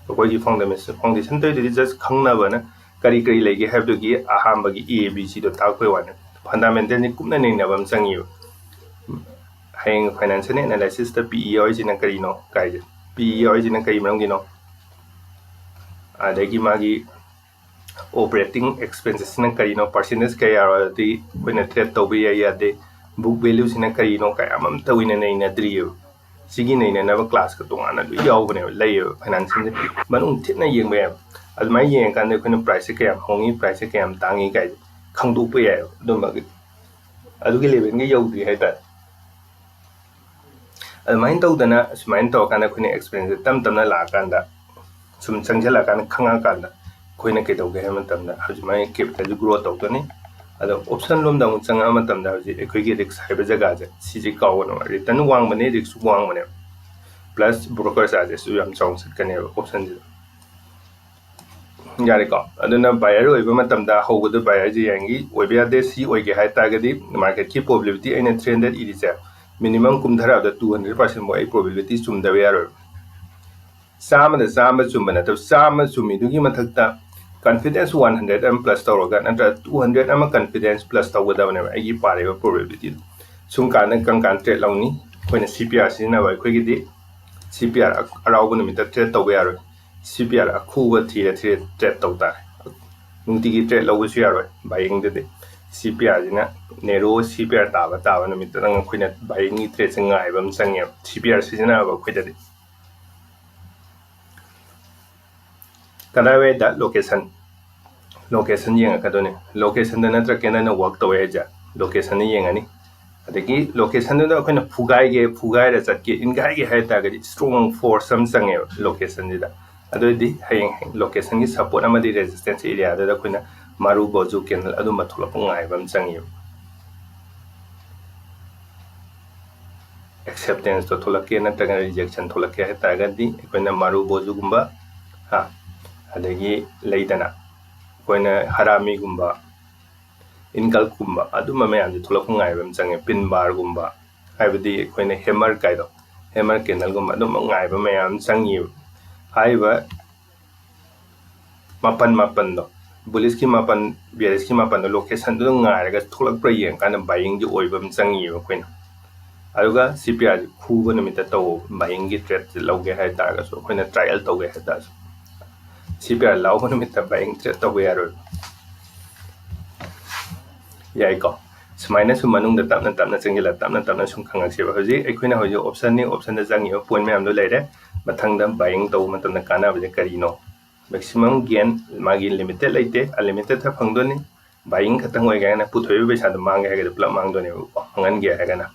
ꯑꯩꯈꯣꯏꯒꯤ ꯐꯥꯎꯟꯗꯦꯁꯟ ꯐꯥꯎꯟꯗꯦꯁꯟ ꯇꯧꯔꯤꯗꯨꯗꯤ ꯖꯁ ꯈꯪꯅꯕꯅ ꯀꯔꯤ ꯀꯔꯤ ꯂꯩꯒꯦ ꯍꯥꯏꯕꯗꯨꯒꯤ ꯑꯍꯥꯟꯕꯒꯤ ꯑꯦ ꯕꯤ ꯁꯤꯗꯣ ꯇꯥꯛꯄꯩ ꯋꯥꯅꯤ꯫ ꯐꯟꯗꯥꯃꯦꯟꯇꯦꯜꯁꯤ ꯀꯨꯞꯅ ꯅꯩꯅꯕ ꯑꯃ ꯆꯪꯉꯤꯕ꯫ ꯍꯌꯦꯡ ꯐꯥꯏꯅꯥꯟꯁꯤꯌꯦꯜ ꯑꯦꯅꯥꯂꯥꯏꯁꯤꯁꯇ ꯄꯤ ꯏ ꯌꯥꯎꯔꯤꯁꯤꯅ ꯀꯔꯤꯅꯣ ꯀꯥꯏꯁꯦ, ꯄꯤ ꯏ ꯌꯥꯎꯔꯤꯁꯤꯅ ꯀꯔꯤ ꯃꯔꯝꯒꯤꯅꯣ, ꯑꯗꯒꯤ ꯃꯥꯒꯤ ꯑꯣꯄꯔꯦꯇꯤꯡ ꯑꯦꯛꯁꯄꯦꯟꯁꯦꯁꯁꯤꯅ ꯀꯔꯤꯅꯣ, ꯄꯥꯔꯁꯦꯟꯇꯦꯖ ꯀꯌꯥ ꯌꯥꯎꯔꯗꯤ ꯑꯩꯈꯣꯏꯅ ꯇ꯭ꯔꯦꯠ ꯇꯧꯕ ꯌꯥꯏ ꯌꯥꯗꯦ, ꯕꯨꯛ ꯚꯦꯂꯨꯁꯤꯅ ꯀꯔꯤꯅꯣ ꯀꯌꯥ ꯑꯃꯇ ꯑꯣꯏꯅ ꯅꯩꯅꯗ꯭ꯔꯤꯑꯕ꯫ ꯁꯤꯒꯤ ꯅꯩꯅꯅꯕ ꯀ꯭ꯂꯥꯁꯀ ꯇꯣꯉꯥꯟꯅ ꯂꯣꯏ ꯌꯥꯎꯕꯅꯦꯕ, ꯂꯩꯌꯦꯕ ꯐꯥꯏꯅꯥꯟꯁꯤꯌꯦꯜꯁꯦ ꯃꯅꯨꯡ ꯊꯤꯠꯅ ꯌꯦꯡꯕ ꯌꯥꯏꯕ꯫ ꯑꯗꯨꯃꯥꯏꯅ ꯌꯦꯡꯉꯀꯥꯟꯗ ꯑꯩꯈꯣꯏꯅ ꯄ꯭ꯔꯥꯏꯁꯁꯦ ꯀꯌꯥꯝ ꯍꯣꯡꯉꯤ, ꯄ꯭ꯔꯥꯏꯁꯁꯦ ꯀꯌꯥꯝ ꯇꯥꯡꯉꯤ ꯀꯥꯏꯁꯦ ꯈꯪꯗꯣꯛꯄ ꯌꯥꯏꯕ꯫ ꯑꯗꯨꯝꯕꯒꯤ ꯑꯗꯨꯒꯤ ꯂꯦꯚꯦꯜꯒ ꯌꯧꯗ꯭ꯔꯤ ꯍꯥꯏꯇꯥꯔꯦ꯫ ꯑꯗꯨꯃꯥꯏꯅ ꯇꯧꯗꯅ ꯁꯨꯃꯥꯏꯅ ꯇꯧꯔꯀꯥꯟꯗ ꯑꯩꯈꯣꯏꯅ ꯑꯦꯛꯁꯄꯤꯔꯦꯟꯁꯁꯦ ꯇꯞ ꯇꯞꯅ ꯂꯥꯛꯑꯀꯥꯟꯗ, ꯁꯨꯝ ꯆꯪꯁꯤꯜꯂꯛꯑꯀꯥꯟꯗ ꯈꯪꯉꯛꯑꯀꯥꯟꯗ ꯑꯩꯈꯣꯏꯅ ꯀꯩꯗꯧꯒꯦ ꯍꯥꯏꯕ ꯃꯇꯝꯗ ꯍꯧꯖꯤꯛ ꯃꯥꯒꯤ ꯀꯦꯄꯤꯇꯦꯜꯁꯨ ꯒ꯭ꯔꯣ ꯇꯧꯗꯣꯏꯅꯤ꯫ ꯑꯗꯣ ꯑꯣꯞꯁꯟ ꯂꯣꯝꯗ ꯑꯃꯨꯛ ꯆꯪꯉꯛꯑ ꯃꯇꯝꯗ ꯍꯧꯖꯤꯛ ꯑꯩꯈꯣꯏꯒꯤ ꯔꯤꯛꯁ ꯍꯥꯏꯕ ꯖꯒꯥꯁꯦ ꯁꯤꯁꯦ ꯀꯥꯎꯒꯅꯨ꯫ ꯔꯤꯇꯔꯟ ꯋꯥꯡꯕꯅꯦ, ꯔꯤꯛꯁ ꯋꯥꯡꯕꯅꯦ, ꯄ꯭ꯂꯁ ꯕ꯭ꯔꯣꯀꯔ ꯆꯥꯔꯖꯦꯁꯁꯨ ꯌꯥꯝ ꯆꯥꯎꯅ ꯆꯠꯀꯅꯦꯕ ꯑꯣꯞꯁꯟꯁꯤꯗ꯫ ꯌꯥꯔꯦꯀꯣ꯫ ꯑꯗꯨꯅ ꯕꯥꯌꯔ ꯑꯣꯏꯕ ꯃꯇꯝꯗ ꯍꯧꯕꯗ ꯕꯥꯌꯔꯁꯦ ꯌꯥꯔꯤꯉꯩ ꯑꯣꯏꯕ ꯌꯥꯗꯦ꯫ ꯁꯤ ꯑꯣꯏꯒꯦ ꯍꯥꯏ ꯇꯥꯔꯒꯗꯤ ꯃꯥꯔꯀꯦꯠꯀꯤ ꯄ꯭ꯔꯣꯕꯦꯕꯤꯂꯤꯇꯤ ꯑꯩꯅ ꯊ꯭ꯔꯤ ꯍꯟꯗ꯭ꯔꯦꯠ ꯏꯔꯤꯁꯦ, ꯃꯤꯅꯤꯃꯝ ꯀꯨꯝꯊꯔꯛꯑꯕꯗ ꯇꯨ ꯍꯟꯗ꯭ꯔꯦꯠ ꯄꯥꯔꯁꯦꯟ ꯐꯥꯎ ꯑꯩ ꯄ꯭ꯔꯣꯕꯦꯕꯤꯂꯤꯇꯤ ꯆꯨꯝꯗꯕ ꯌꯥꯔꯣꯏ꯫ ꯆꯥꯝꯃꯗ ꯆꯥꯝꯃ ꯆꯨꯝꯕ ꯅꯠꯇꯕ, ꯆꯥꯝꯃ ꯆꯨꯝꯃꯤꯗꯨꯒꯤ ꯃꯊꯛꯇ ꯀꯟꯐꯤꯗꯦꯟꯁ ꯋꯥꯟ ꯍꯟꯗ꯭ꯔꯦꯠ ꯑꯃ ꯄ꯭ꯂꯁ ꯇꯧꯔꯒ, ꯅꯠꯇ꯭ꯔꯒ ꯇꯨ ꯍꯟꯗ꯭ꯔꯦꯠ ꯑꯃ ꯀꯟꯐꯤꯗꯦꯟꯁ ꯄ꯭ꯂꯁ ꯇꯧꯒꯗꯕꯅꯦꯕ ꯑꯩꯒꯤ ꯄꯥꯔꯤꯕ ꯄ꯭ꯔꯣꯕꯦꯕꯤꯂꯤꯇꯤꯗꯣ꯫ ꯁꯨꯝ ꯀꯥꯟꯗ ꯀꯔꯝ ꯀꯥꯟꯗ ꯇ꯭ꯔꯦꯠ ꯂꯧꯅꯤ? ꯑꯩꯈꯣꯏꯅ ꯁꯤ ꯄꯤ ꯑꯥꯔ ꯁꯤꯖꯤꯟꯅꯕ ꯑꯩꯈꯣꯏꯒꯤꯗꯤ ꯁꯤ ꯄꯤ ꯑꯥꯔ ꯑꯔꯥꯎꯕ ꯅꯨꯃꯤꯠꯇ ꯇ꯭ꯔꯦꯠ ꯇꯧꯕ ꯌꯥꯔꯣꯏ꯫ ꯁꯤ ꯄꯤ ꯑꯥꯔ ꯑꯈꯨꯕ ꯊꯤꯔ ꯊꯤꯔ ꯇ꯭ꯔꯦꯠ ꯇꯧ ꯇꯥꯔꯦ꯫ ꯅꯨꯡꯇꯤꯒꯤ ꯇ꯭ꯔꯦꯠ ꯂꯧꯕꯁꯨ ꯌꯥꯔꯣꯏ ꯕꯥꯏꯌꯤꯡꯗꯗꯤ꯫ ꯁꯤ ꯄꯤ ꯑꯥꯔꯁꯤꯅ ꯅꯦꯔꯣ ꯁꯤ ꯄꯤ ꯑꯥꯔ ꯇꯥꯕ ꯇꯥꯕ ꯅꯨꯃꯤꯠꯇꯨꯗꯪ ꯑꯩꯈꯣꯏꯅ ꯕꯥꯏꯌꯤꯡꯒꯤ ꯇ꯭ꯔꯦꯠꯁꯦ ꯉꯥꯏꯕ ꯑꯃ ꯆꯪꯉꯦꯕ, ꯁꯤ ꯄꯤ ꯑꯥꯔ ꯁꯤꯖꯤꯟꯅꯕ ꯑꯩꯈꯣꯏꯗꯗꯤ꯫ ꯀꯗꯥꯏꯋꯥꯏꯗ ꯂꯣꯀꯦꯁꯟ? ꯂꯣꯀꯦꯁꯟ ꯌꯦꯡꯉꯛꯀꯗꯣꯏꯅꯦ꯫ ꯂꯣꯀꯦꯁꯟꯗ ꯅꯠꯇ꯭ꯔꯒ ꯀꯦꯟꯗꯜꯅ ꯋꯥꯛ ꯇꯧꯋꯦ ꯍꯥꯏꯁꯦ, ꯂꯣꯀꯦꯁꯟꯗ ꯌꯦꯡꯉꯅꯤ꯫ ꯑꯗꯒꯤ ꯂꯣꯀꯦꯁꯟꯗꯨꯗ ꯑꯩꯈꯣꯏꯅ ꯐꯨꯒꯥꯏꯒꯦ, ꯐꯨꯒꯥꯏꯔ ꯆꯠꯀꯦ, ꯏꯟꯒꯥꯏꯒꯦ ꯍꯥꯏ ꯇꯥꯔꯒꯗꯤ ꯏꯁꯇ꯭ꯔꯣꯡ ꯐꯣꯔꯁ ꯑꯃ ꯆꯪꯉꯦꯕ ꯂꯣꯀꯦꯁꯟꯁꯤꯗ꯫ ꯑꯗꯨ ꯑꯣꯏꯔꯗꯤ ꯍꯌꯦꯡ ꯂꯣꯀꯦꯁꯟꯒꯤ ꯁꯄꯣꯔꯠ ꯑꯃꯗꯤ ꯔꯦꯖꯤꯁꯇꯦꯟꯁ ꯑꯦꯔꯤꯌꯥꯗꯨꯗ ꯑꯩꯈꯣꯏꯅ ꯃꯥꯔꯨ ꯕꯣꯖꯨ ꯀꯦꯟꯗꯜ ꯑꯗꯨꯝꯕ ꯊꯣꯛꯂꯛꯄ ꯉꯥꯏꯕ ꯑꯃ ꯆꯪꯉꯦꯕ꯫ ꯑꯦꯛꯁꯦꯞꯇꯦꯟꯁꯇꯣ ꯊꯣꯛꯂꯛꯀꯦ ꯅꯠꯇ꯭ꯔꯒꯅ ꯔꯤꯖꯦꯛꯁꯟ ꯊꯣꯛꯂꯛꯀꯦ ꯍꯥꯏ ꯇꯥꯔꯒꯗꯤ ꯑꯩꯈꯣꯏꯅ ꯃꯥꯔꯨ ꯕꯣꯖꯨꯒꯨꯝꯕ, ꯍꯥ, ꯑꯗꯒꯤ ꯂꯩꯗꯅ ꯑꯩꯈꯣꯏꯅ ꯍꯔꯥꯃꯤꯒꯨꯝꯕ, ꯏꯟꯀꯜꯀꯨꯝꯕ ꯑꯗꯨꯝꯕ ꯃꯌꯥꯝꯁꯦ ꯊꯣꯛꯂꯛꯄ ꯉꯥꯏꯕ ꯑꯃ ꯆꯪꯉꯦ꯫ ꯄꯤꯟ ꯕꯥꯔꯒꯨꯝꯕ, ꯍꯥꯏꯕꯗꯤ ꯑꯩꯈꯣꯏꯅ ꯍꯦꯃꯔ ꯀꯥꯏꯗꯣ, ꯍꯦꯃꯔ ꯀꯦꯟꯗꯜꯒꯨꯝꯕ ꯑꯗꯨꯝꯕ ꯉꯥꯏꯕ ꯃꯌꯥꯝ ꯑꯃ ꯆꯪꯉꯤꯕ꯫ ꯍꯥꯏꯔꯤꯕ ꯃꯥꯄꯟ ꯃꯥꯄꯟꯗꯣ, ꯕꯨꯂꯤꯁꯀꯤ ꯃꯥꯄꯟ, ꯕꯤꯌꯔꯤꯁꯀꯤ ꯃꯥꯄꯟꯗꯣ ꯂꯣꯀꯦꯁꯟꯗꯨꯗ ꯉꯥꯏꯔꯒ ꯊꯣꯛꯂꯛꯄ꯭ꯔꯥ ꯌꯦꯡꯀꯥꯟꯗ ꯕꯥꯏꯌꯤꯡꯒꯤ ꯑꯣꯏꯕ ꯑꯃ ꯆꯪꯉꯤꯕ ꯑꯩꯈꯣꯏꯅ꯫ ꯑꯗꯨꯒ ꯁꯤ ꯄꯤ ꯑꯥꯔꯁꯤ ꯈꯨꯕ ꯅꯨꯃꯤꯠꯇ ꯇꯧ, ꯕꯥꯏꯌꯤꯡꯒꯤ ꯇ꯭ꯔꯦꯠꯁꯦ ꯂꯧꯒꯦ ꯍꯥꯏ ꯇꯥꯔꯒꯁꯨ, ꯑꯩꯈꯣꯏꯅ ꯇ꯭ꯔꯥꯏꯌꯦꯜ ꯇꯧꯒꯦ ꯍꯥꯏ ꯇꯥꯔꯁꯨ, ꯁꯤ ꯄꯤ ꯑꯥꯔ ꯂꯥꯎꯕ ꯅꯨꯃꯤꯠꯇ ꯕꯥꯏꯌꯤꯡ ꯇ꯭ꯔꯦꯠ ꯇꯧꯕ ꯌꯥꯔꯣꯏꯕ꯫ ꯌꯥꯏꯀꯣ? ꯁꯨꯃꯥꯏꯅ ꯁꯨꯝ ꯃꯅꯨꯡꯗ ꯇꯞꯅ ꯇꯞꯅ ꯆꯪꯁꯤꯜꯂ ꯇꯞꯅ ꯇꯞꯅ ꯁꯨꯝ ꯈꯪꯉꯛꯁꯦꯕ꯫ ꯍꯧꯖꯤꯛ ꯑꯩꯈꯣꯏꯅ ꯍꯧꯖꯤꯛ ꯑꯣꯞꯁꯟꯅꯤ, ꯑꯣꯞꯁꯟꯗ ꯆꯪꯉꯤꯕ ꯄꯣꯏꯟ ꯃꯌꯥꯝꯗꯣ ꯂꯩꯔꯦ꯫ ꯃꯊꯪꯗ ꯕꯥꯏꯌꯤꯡ ꯇꯧꯕ ꯃꯇꯝꯗ ꯀꯥꯟꯅꯕꯁꯦ ꯀꯔꯤꯅꯣ? ꯃꯦꯛꯁꯤꯃꯝ ꯒꯦꯟ ꯃꯥꯒꯤ ꯂꯤꯃꯤꯇꯦꯠ ꯂꯩꯇꯦ, ꯑꯟꯂꯤꯃꯤꯇꯦꯠꯇ ꯐꯪꯗꯣꯏꯅꯤ꯫ ꯕꯥꯏꯌꯤꯡ ꯈꯛꯇꯪ ꯑꯣꯏꯒꯦ ꯍꯥꯏꯅ ꯄꯨꯊꯣꯛꯏꯕ ꯄꯩꯁꯥꯗꯣ ꯃꯥꯡꯒꯦ ꯍꯥꯏꯔꯒꯗꯤ ꯄꯨꯂꯞ ꯃꯥꯡꯗꯣꯏꯅꯦꯕꯀꯣ, ꯃꯥꯡꯍꯟꯒꯦ ꯍꯥꯏꯔꯒꯅ꯫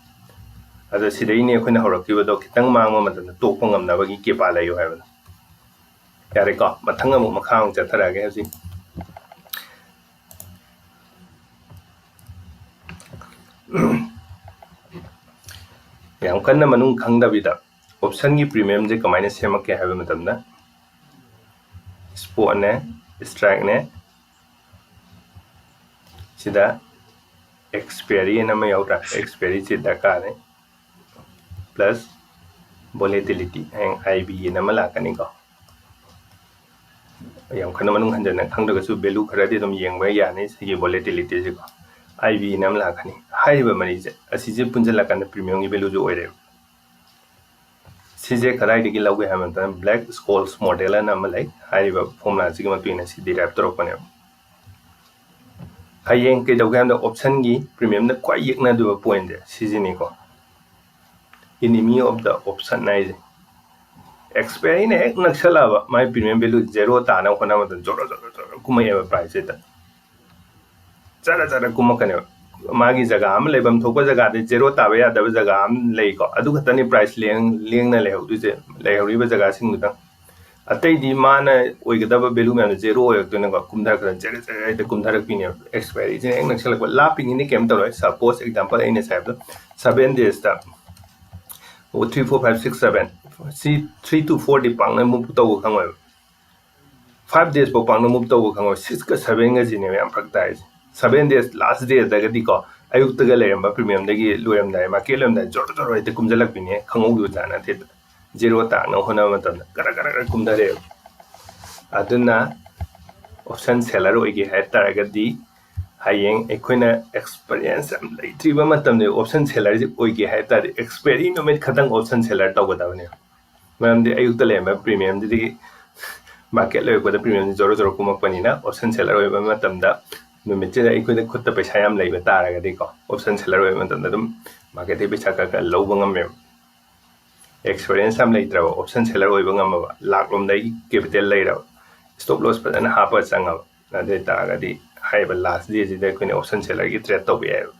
ꯑꯗꯣ ꯁꯤꯗꯩꯅꯦ ꯑꯩꯈꯣꯏꯅ ꯍꯧꯔꯛꯈꯤꯕꯗꯣ, ꯈꯤꯇꯪ ꯃꯥꯡꯕ ꯃꯇꯝꯗ ꯇꯣꯛꯄ ꯉꯝꯅꯕꯒꯤ ꯀꯦꯄꯥ ꯂꯩꯌꯨ ꯍꯥꯏꯕꯗꯣ꯫ ꯌꯥꯔꯦꯀꯣ, ꯃꯊꯪ ꯑꯃꯨꯛ ꯃꯈꯥ ꯑꯃꯨꯛ ꯆꯠꯊꯔꯛꯑꯒꯦ ꯍꯧꯖꯤꯛ꯫ ꯌꯥꯝ ꯀꯟꯅ ꯃꯅꯨꯡ ꯈꯪꯗꯕꯤꯗ ꯑꯣꯞꯁꯟꯒꯤ ꯄ꯭ꯔꯤꯃꯤꯌꯝꯁꯦ ꯀꯃꯥꯏꯅ ꯁꯦꯝꯃꯛꯀꯦ ꯍꯥꯏꯕ ꯃꯇꯝꯗ, ꯁ꯭ꯄꯣꯠꯅꯦ, ꯁ꯭ꯇ꯭ꯔꯥꯏꯛꯅꯦ, ꯁꯤꯗ ꯑꯦꯛꯁꯄꯤꯌꯔꯤ ꯑꯅ ꯑꯃ ꯌꯥꯎꯗ꯭ꯔꯥ? ꯑꯦꯛꯁꯄꯤꯌꯔꯤꯁꯤ ꯗꯔꯀꯥꯔꯅꯦ, ꯄ꯭ꯂꯁ ꯚꯣꯂꯦꯇꯤꯂꯤꯇꯤ, ꯍꯌꯦꯡ ꯑꯥꯏ ꯕꯤ ꯑꯅ ꯑꯃ ꯂꯥꯛꯀꯅꯤꯀꯣ꯫ ꯌꯥꯝ ꯀꯟꯅ ꯃꯅꯨꯡ ꯍꯟꯖꯟꯅ ꯈꯪꯗ꯭ꯔꯒꯁꯨ ꯚꯦꯂꯨ ꯈꯔꯗꯤ ꯑꯗꯨꯝ ꯌꯦꯡꯕ ꯌꯥꯅꯤ ꯁꯤꯒꯤ ꯚꯣꯂꯦꯇꯤꯂꯤꯇꯤꯁꯤꯀꯣ꯫ ꯑꯥꯏ ꯕꯤ ꯑꯅ ꯑꯃ ꯂꯥꯛꯀꯅꯤ꯫ ꯍꯥꯏꯔꯤꯕ ꯃꯔꯤꯁꯦ, ꯑꯁꯤꯁꯦ ꯄꯨꯟꯁꯤꯜꯂꯀꯥꯟꯗ ꯄ꯭ꯔꯤꯃꯤꯌꯝꯒꯤ ꯚꯦꯂꯨꯁꯨ ꯑꯣꯏꯔꯦꯕ꯫ ꯁꯤꯁꯦ ꯀꯗꯥꯏꯗꯒꯤ ꯂꯧꯒꯦ ꯍꯥꯏꯕ ꯃꯇꯝꯗ, ꯕ꯭ꯂꯦꯛ ꯁ꯭ꯀꯣꯜꯁ ꯃꯣꯗꯦꯜ ꯑꯅ ꯑꯃ ꯂꯩ꯫ ꯍꯥꯏꯔꯤꯕ ꯐꯣꯔꯃꯨꯂꯥꯁꯤꯒꯤ ꯃꯇꯨꯡ ꯏꯟꯅ ꯁꯤ ꯗꯤꯔꯥꯏꯚ ꯇꯧꯔꯛꯄꯅꯦꯕ꯫ ꯍꯌꯦꯡ ꯀꯩꯗꯧꯒꯦ ꯍꯥꯏꯕꯗ optionꯒꯤ premiumꯗ ꯈ꯭ꯋꯥꯏ ꯌꯦꯛꯅꯗꯕ pointꯁꯦ ꯁꯤꯁꯤꯅꯤꯀꯣ, enemy of the option ꯍꯥꯏꯁꯦ꯫ Expiryꯅ ꯍꯦꯛ ꯅꯛꯁꯜꯂꯛꯑꯕ ꯃꯥꯏ premium value zero ꯇꯥꯅꯕ ꯍꯣꯠꯅꯕꯗ ꯖꯣꯔꯣ ꯖꯣꯔꯣ ꯖꯣꯔꯣ ꯀꯨꯝꯃꯛꯑꯦꯕ priceꯁꯤꯗ, ꯆꯔ ꯆꯔ ꯀꯨꯝꯃꯛꯀꯅꯦꯕ꯫ ꯃꯥꯒꯤ ꯖꯒꯥ ꯑꯃ ꯂꯩꯐꯝ ꯊꯣꯛꯄ ꯖꯒꯥꯗꯤ zero ꯇꯥꯕ ꯌꯥꯗꯕ ꯖꯒꯥ ꯑꯃ ꯂꯩꯀꯣ, ꯑꯗꯨ ꯈꯛꯇꯅꯤ price ꯂꯦꯡ ꯂꯦꯡꯅ ꯂꯩꯍꯧꯗꯣꯏꯁꯦ, ꯂꯩꯍꯧꯔꯤꯕ ꯖꯒꯥꯁꯤꯡꯗꯨꯗ꯫ ꯑꯇꯩꯗꯤ ꯃꯥꯅ ꯑꯣꯏꯒꯗꯕ value ꯃꯌꯥꯝꯗꯣ zero ꯑꯣꯏꯔꯛꯇꯣꯏꯅꯦꯀꯣ, ꯀꯨꯝꯊꯔꯛꯄꯗ ꯖꯔ ꯖꯔ ꯍꯦꯛꯇ ꯀꯨꯝꯊꯔꯛꯄꯤꯅꯦꯕ꯫ Expiryꯁꯤꯅ ꯍꯦꯛ ꯅꯛꯁꯜꯂꯛꯄ, ꯂꯥꯞꯄꯤꯉꯩꯗꯤ ꯀꯩꯝ ꯇꯧꯔꯣꯏ꯫ Suppose example ꯑꯩꯅ ꯉꯁꯥꯏ ꯍꯥꯏꯕꯗꯣ seven daysꯇ three four five six seven, ꯁꯤ three to fourꯗꯤ ꯄꯥꯛꯅ move ꯇꯧꯕ ꯈꯪꯉꯣꯏꯕ꯫ Five days ꯐꯥꯎ ꯄꯥꯛꯅ move ꯇꯧꯕ ꯈꯪꯉꯣꯏ꯫ Sixꯀ sevenꯒꯁꯤꯅꯦꯕ ꯌꯥꯝ ꯐꯔꯛ ꯇꯥꯏꯁꯦ꯫ Seven days last dayꯗꯒꯗꯤꯀꯣ, ꯑꯌꯨꯛꯇꯒ ꯂꯩꯔꯝꯕ premiumꯗꯒꯤ ꯂꯣꯏꯔꯝꯗꯥꯏ, market ꯂꯣꯏꯔꯝꯗꯥꯏ ꯖꯣꯔꯣ ꯖꯣꯔꯣ ꯍꯦꯛꯇ ꯀꯨꯝꯁꯤꯜꯂꯛꯄꯤꯅꯦ, ꯈꯪꯍꯧꯗꯕ ꯖꯥꯠ ꯅꯠꯇꯦ꯫ Zero ꯇꯥꯅꯕ ꯍꯣꯠꯅꯕ ꯃꯇꯝꯗ ꯒꯔ ꯒꯔ ꯒꯔ ꯀꯨꯝꯊꯔꯛꯑꯦꯕ꯫ ꯑꯗꯨꯅ option seller ꯑꯣꯏꯒꯦ ꯍꯥꯏ ꯇꯥꯔꯒꯗꯤ ꯍꯌꯦꯡ ꯑꯩꯈꯣꯏꯅ experience ꯌꯥꯝ ꯂꯩꯇ꯭ꯔꯤꯕ ꯃꯇꯝꯗ option sellerꯁꯤ ꯑꯣꯏꯒꯦ ꯍꯥꯏ ꯇꯥꯔꯗꯤ expiry ꯅꯨꯃꯤꯠ ꯈꯛꯇꯪ option seller ꯇꯧꯒꯗꯕꯅꯦꯕ꯫ ꯃꯔꯝꯗꯤ ꯑꯌꯨꯛꯇ ꯂꯩꯔꯝꯕ premiumꯗꯨꯗꯒꯤ market ꯂꯣꯏꯔꯛꯄꯗ premiumꯁꯤ ꯖꯣꯔꯣ ꯖꯣꯔꯣ ꯀꯨꯝꯃꯛꯄꯅꯤꯅ option seller ꯑꯣꯏꯕ ꯃꯇꯝꯗ ꯅꯨꯃꯤꯠꯁꯤꯗ ꯑꯩꯈꯣꯏꯗ ꯈꯨꯠꯇ ꯄꯩꯁꯥ ꯌꯥꯝ ꯂꯩꯕ ꯇꯥꯔꯒꯗꯤꯀꯣ, option seller ꯑꯣꯏꯕ ꯃꯇꯝꯗ ꯑꯗꯨꯝ marketꯇꯒꯤ ꯄꯩꯁꯥ ꯈꯔ ꯈꯔ ꯂꯧꯕ ꯉꯝꯃꯦꯕ꯫ Experience ꯌꯥꯝ ꯂꯩꯇ꯭ꯔꯕ option seller ꯑꯣꯏꯕ ꯉꯝꯃꯕ, ꯂꯥꯛꯂꯣꯝꯗꯒꯤ capital ꯂꯩꯔꯕ, stop loss ꯐꯖꯅ ꯍꯥꯞꯄ ꯆꯪꯉꯕ, ꯑꯗꯨ ꯑꯣꯏ ꯇꯥꯔꯒꯗꯤ ꯍꯥꯏꯔꯤꯕ last dayꯁꯤꯗ ꯑꯩꯈꯣꯏꯅ option sellerꯒꯤ trade ꯇꯧꯕ ꯌꯥꯏꯑꯕ꯫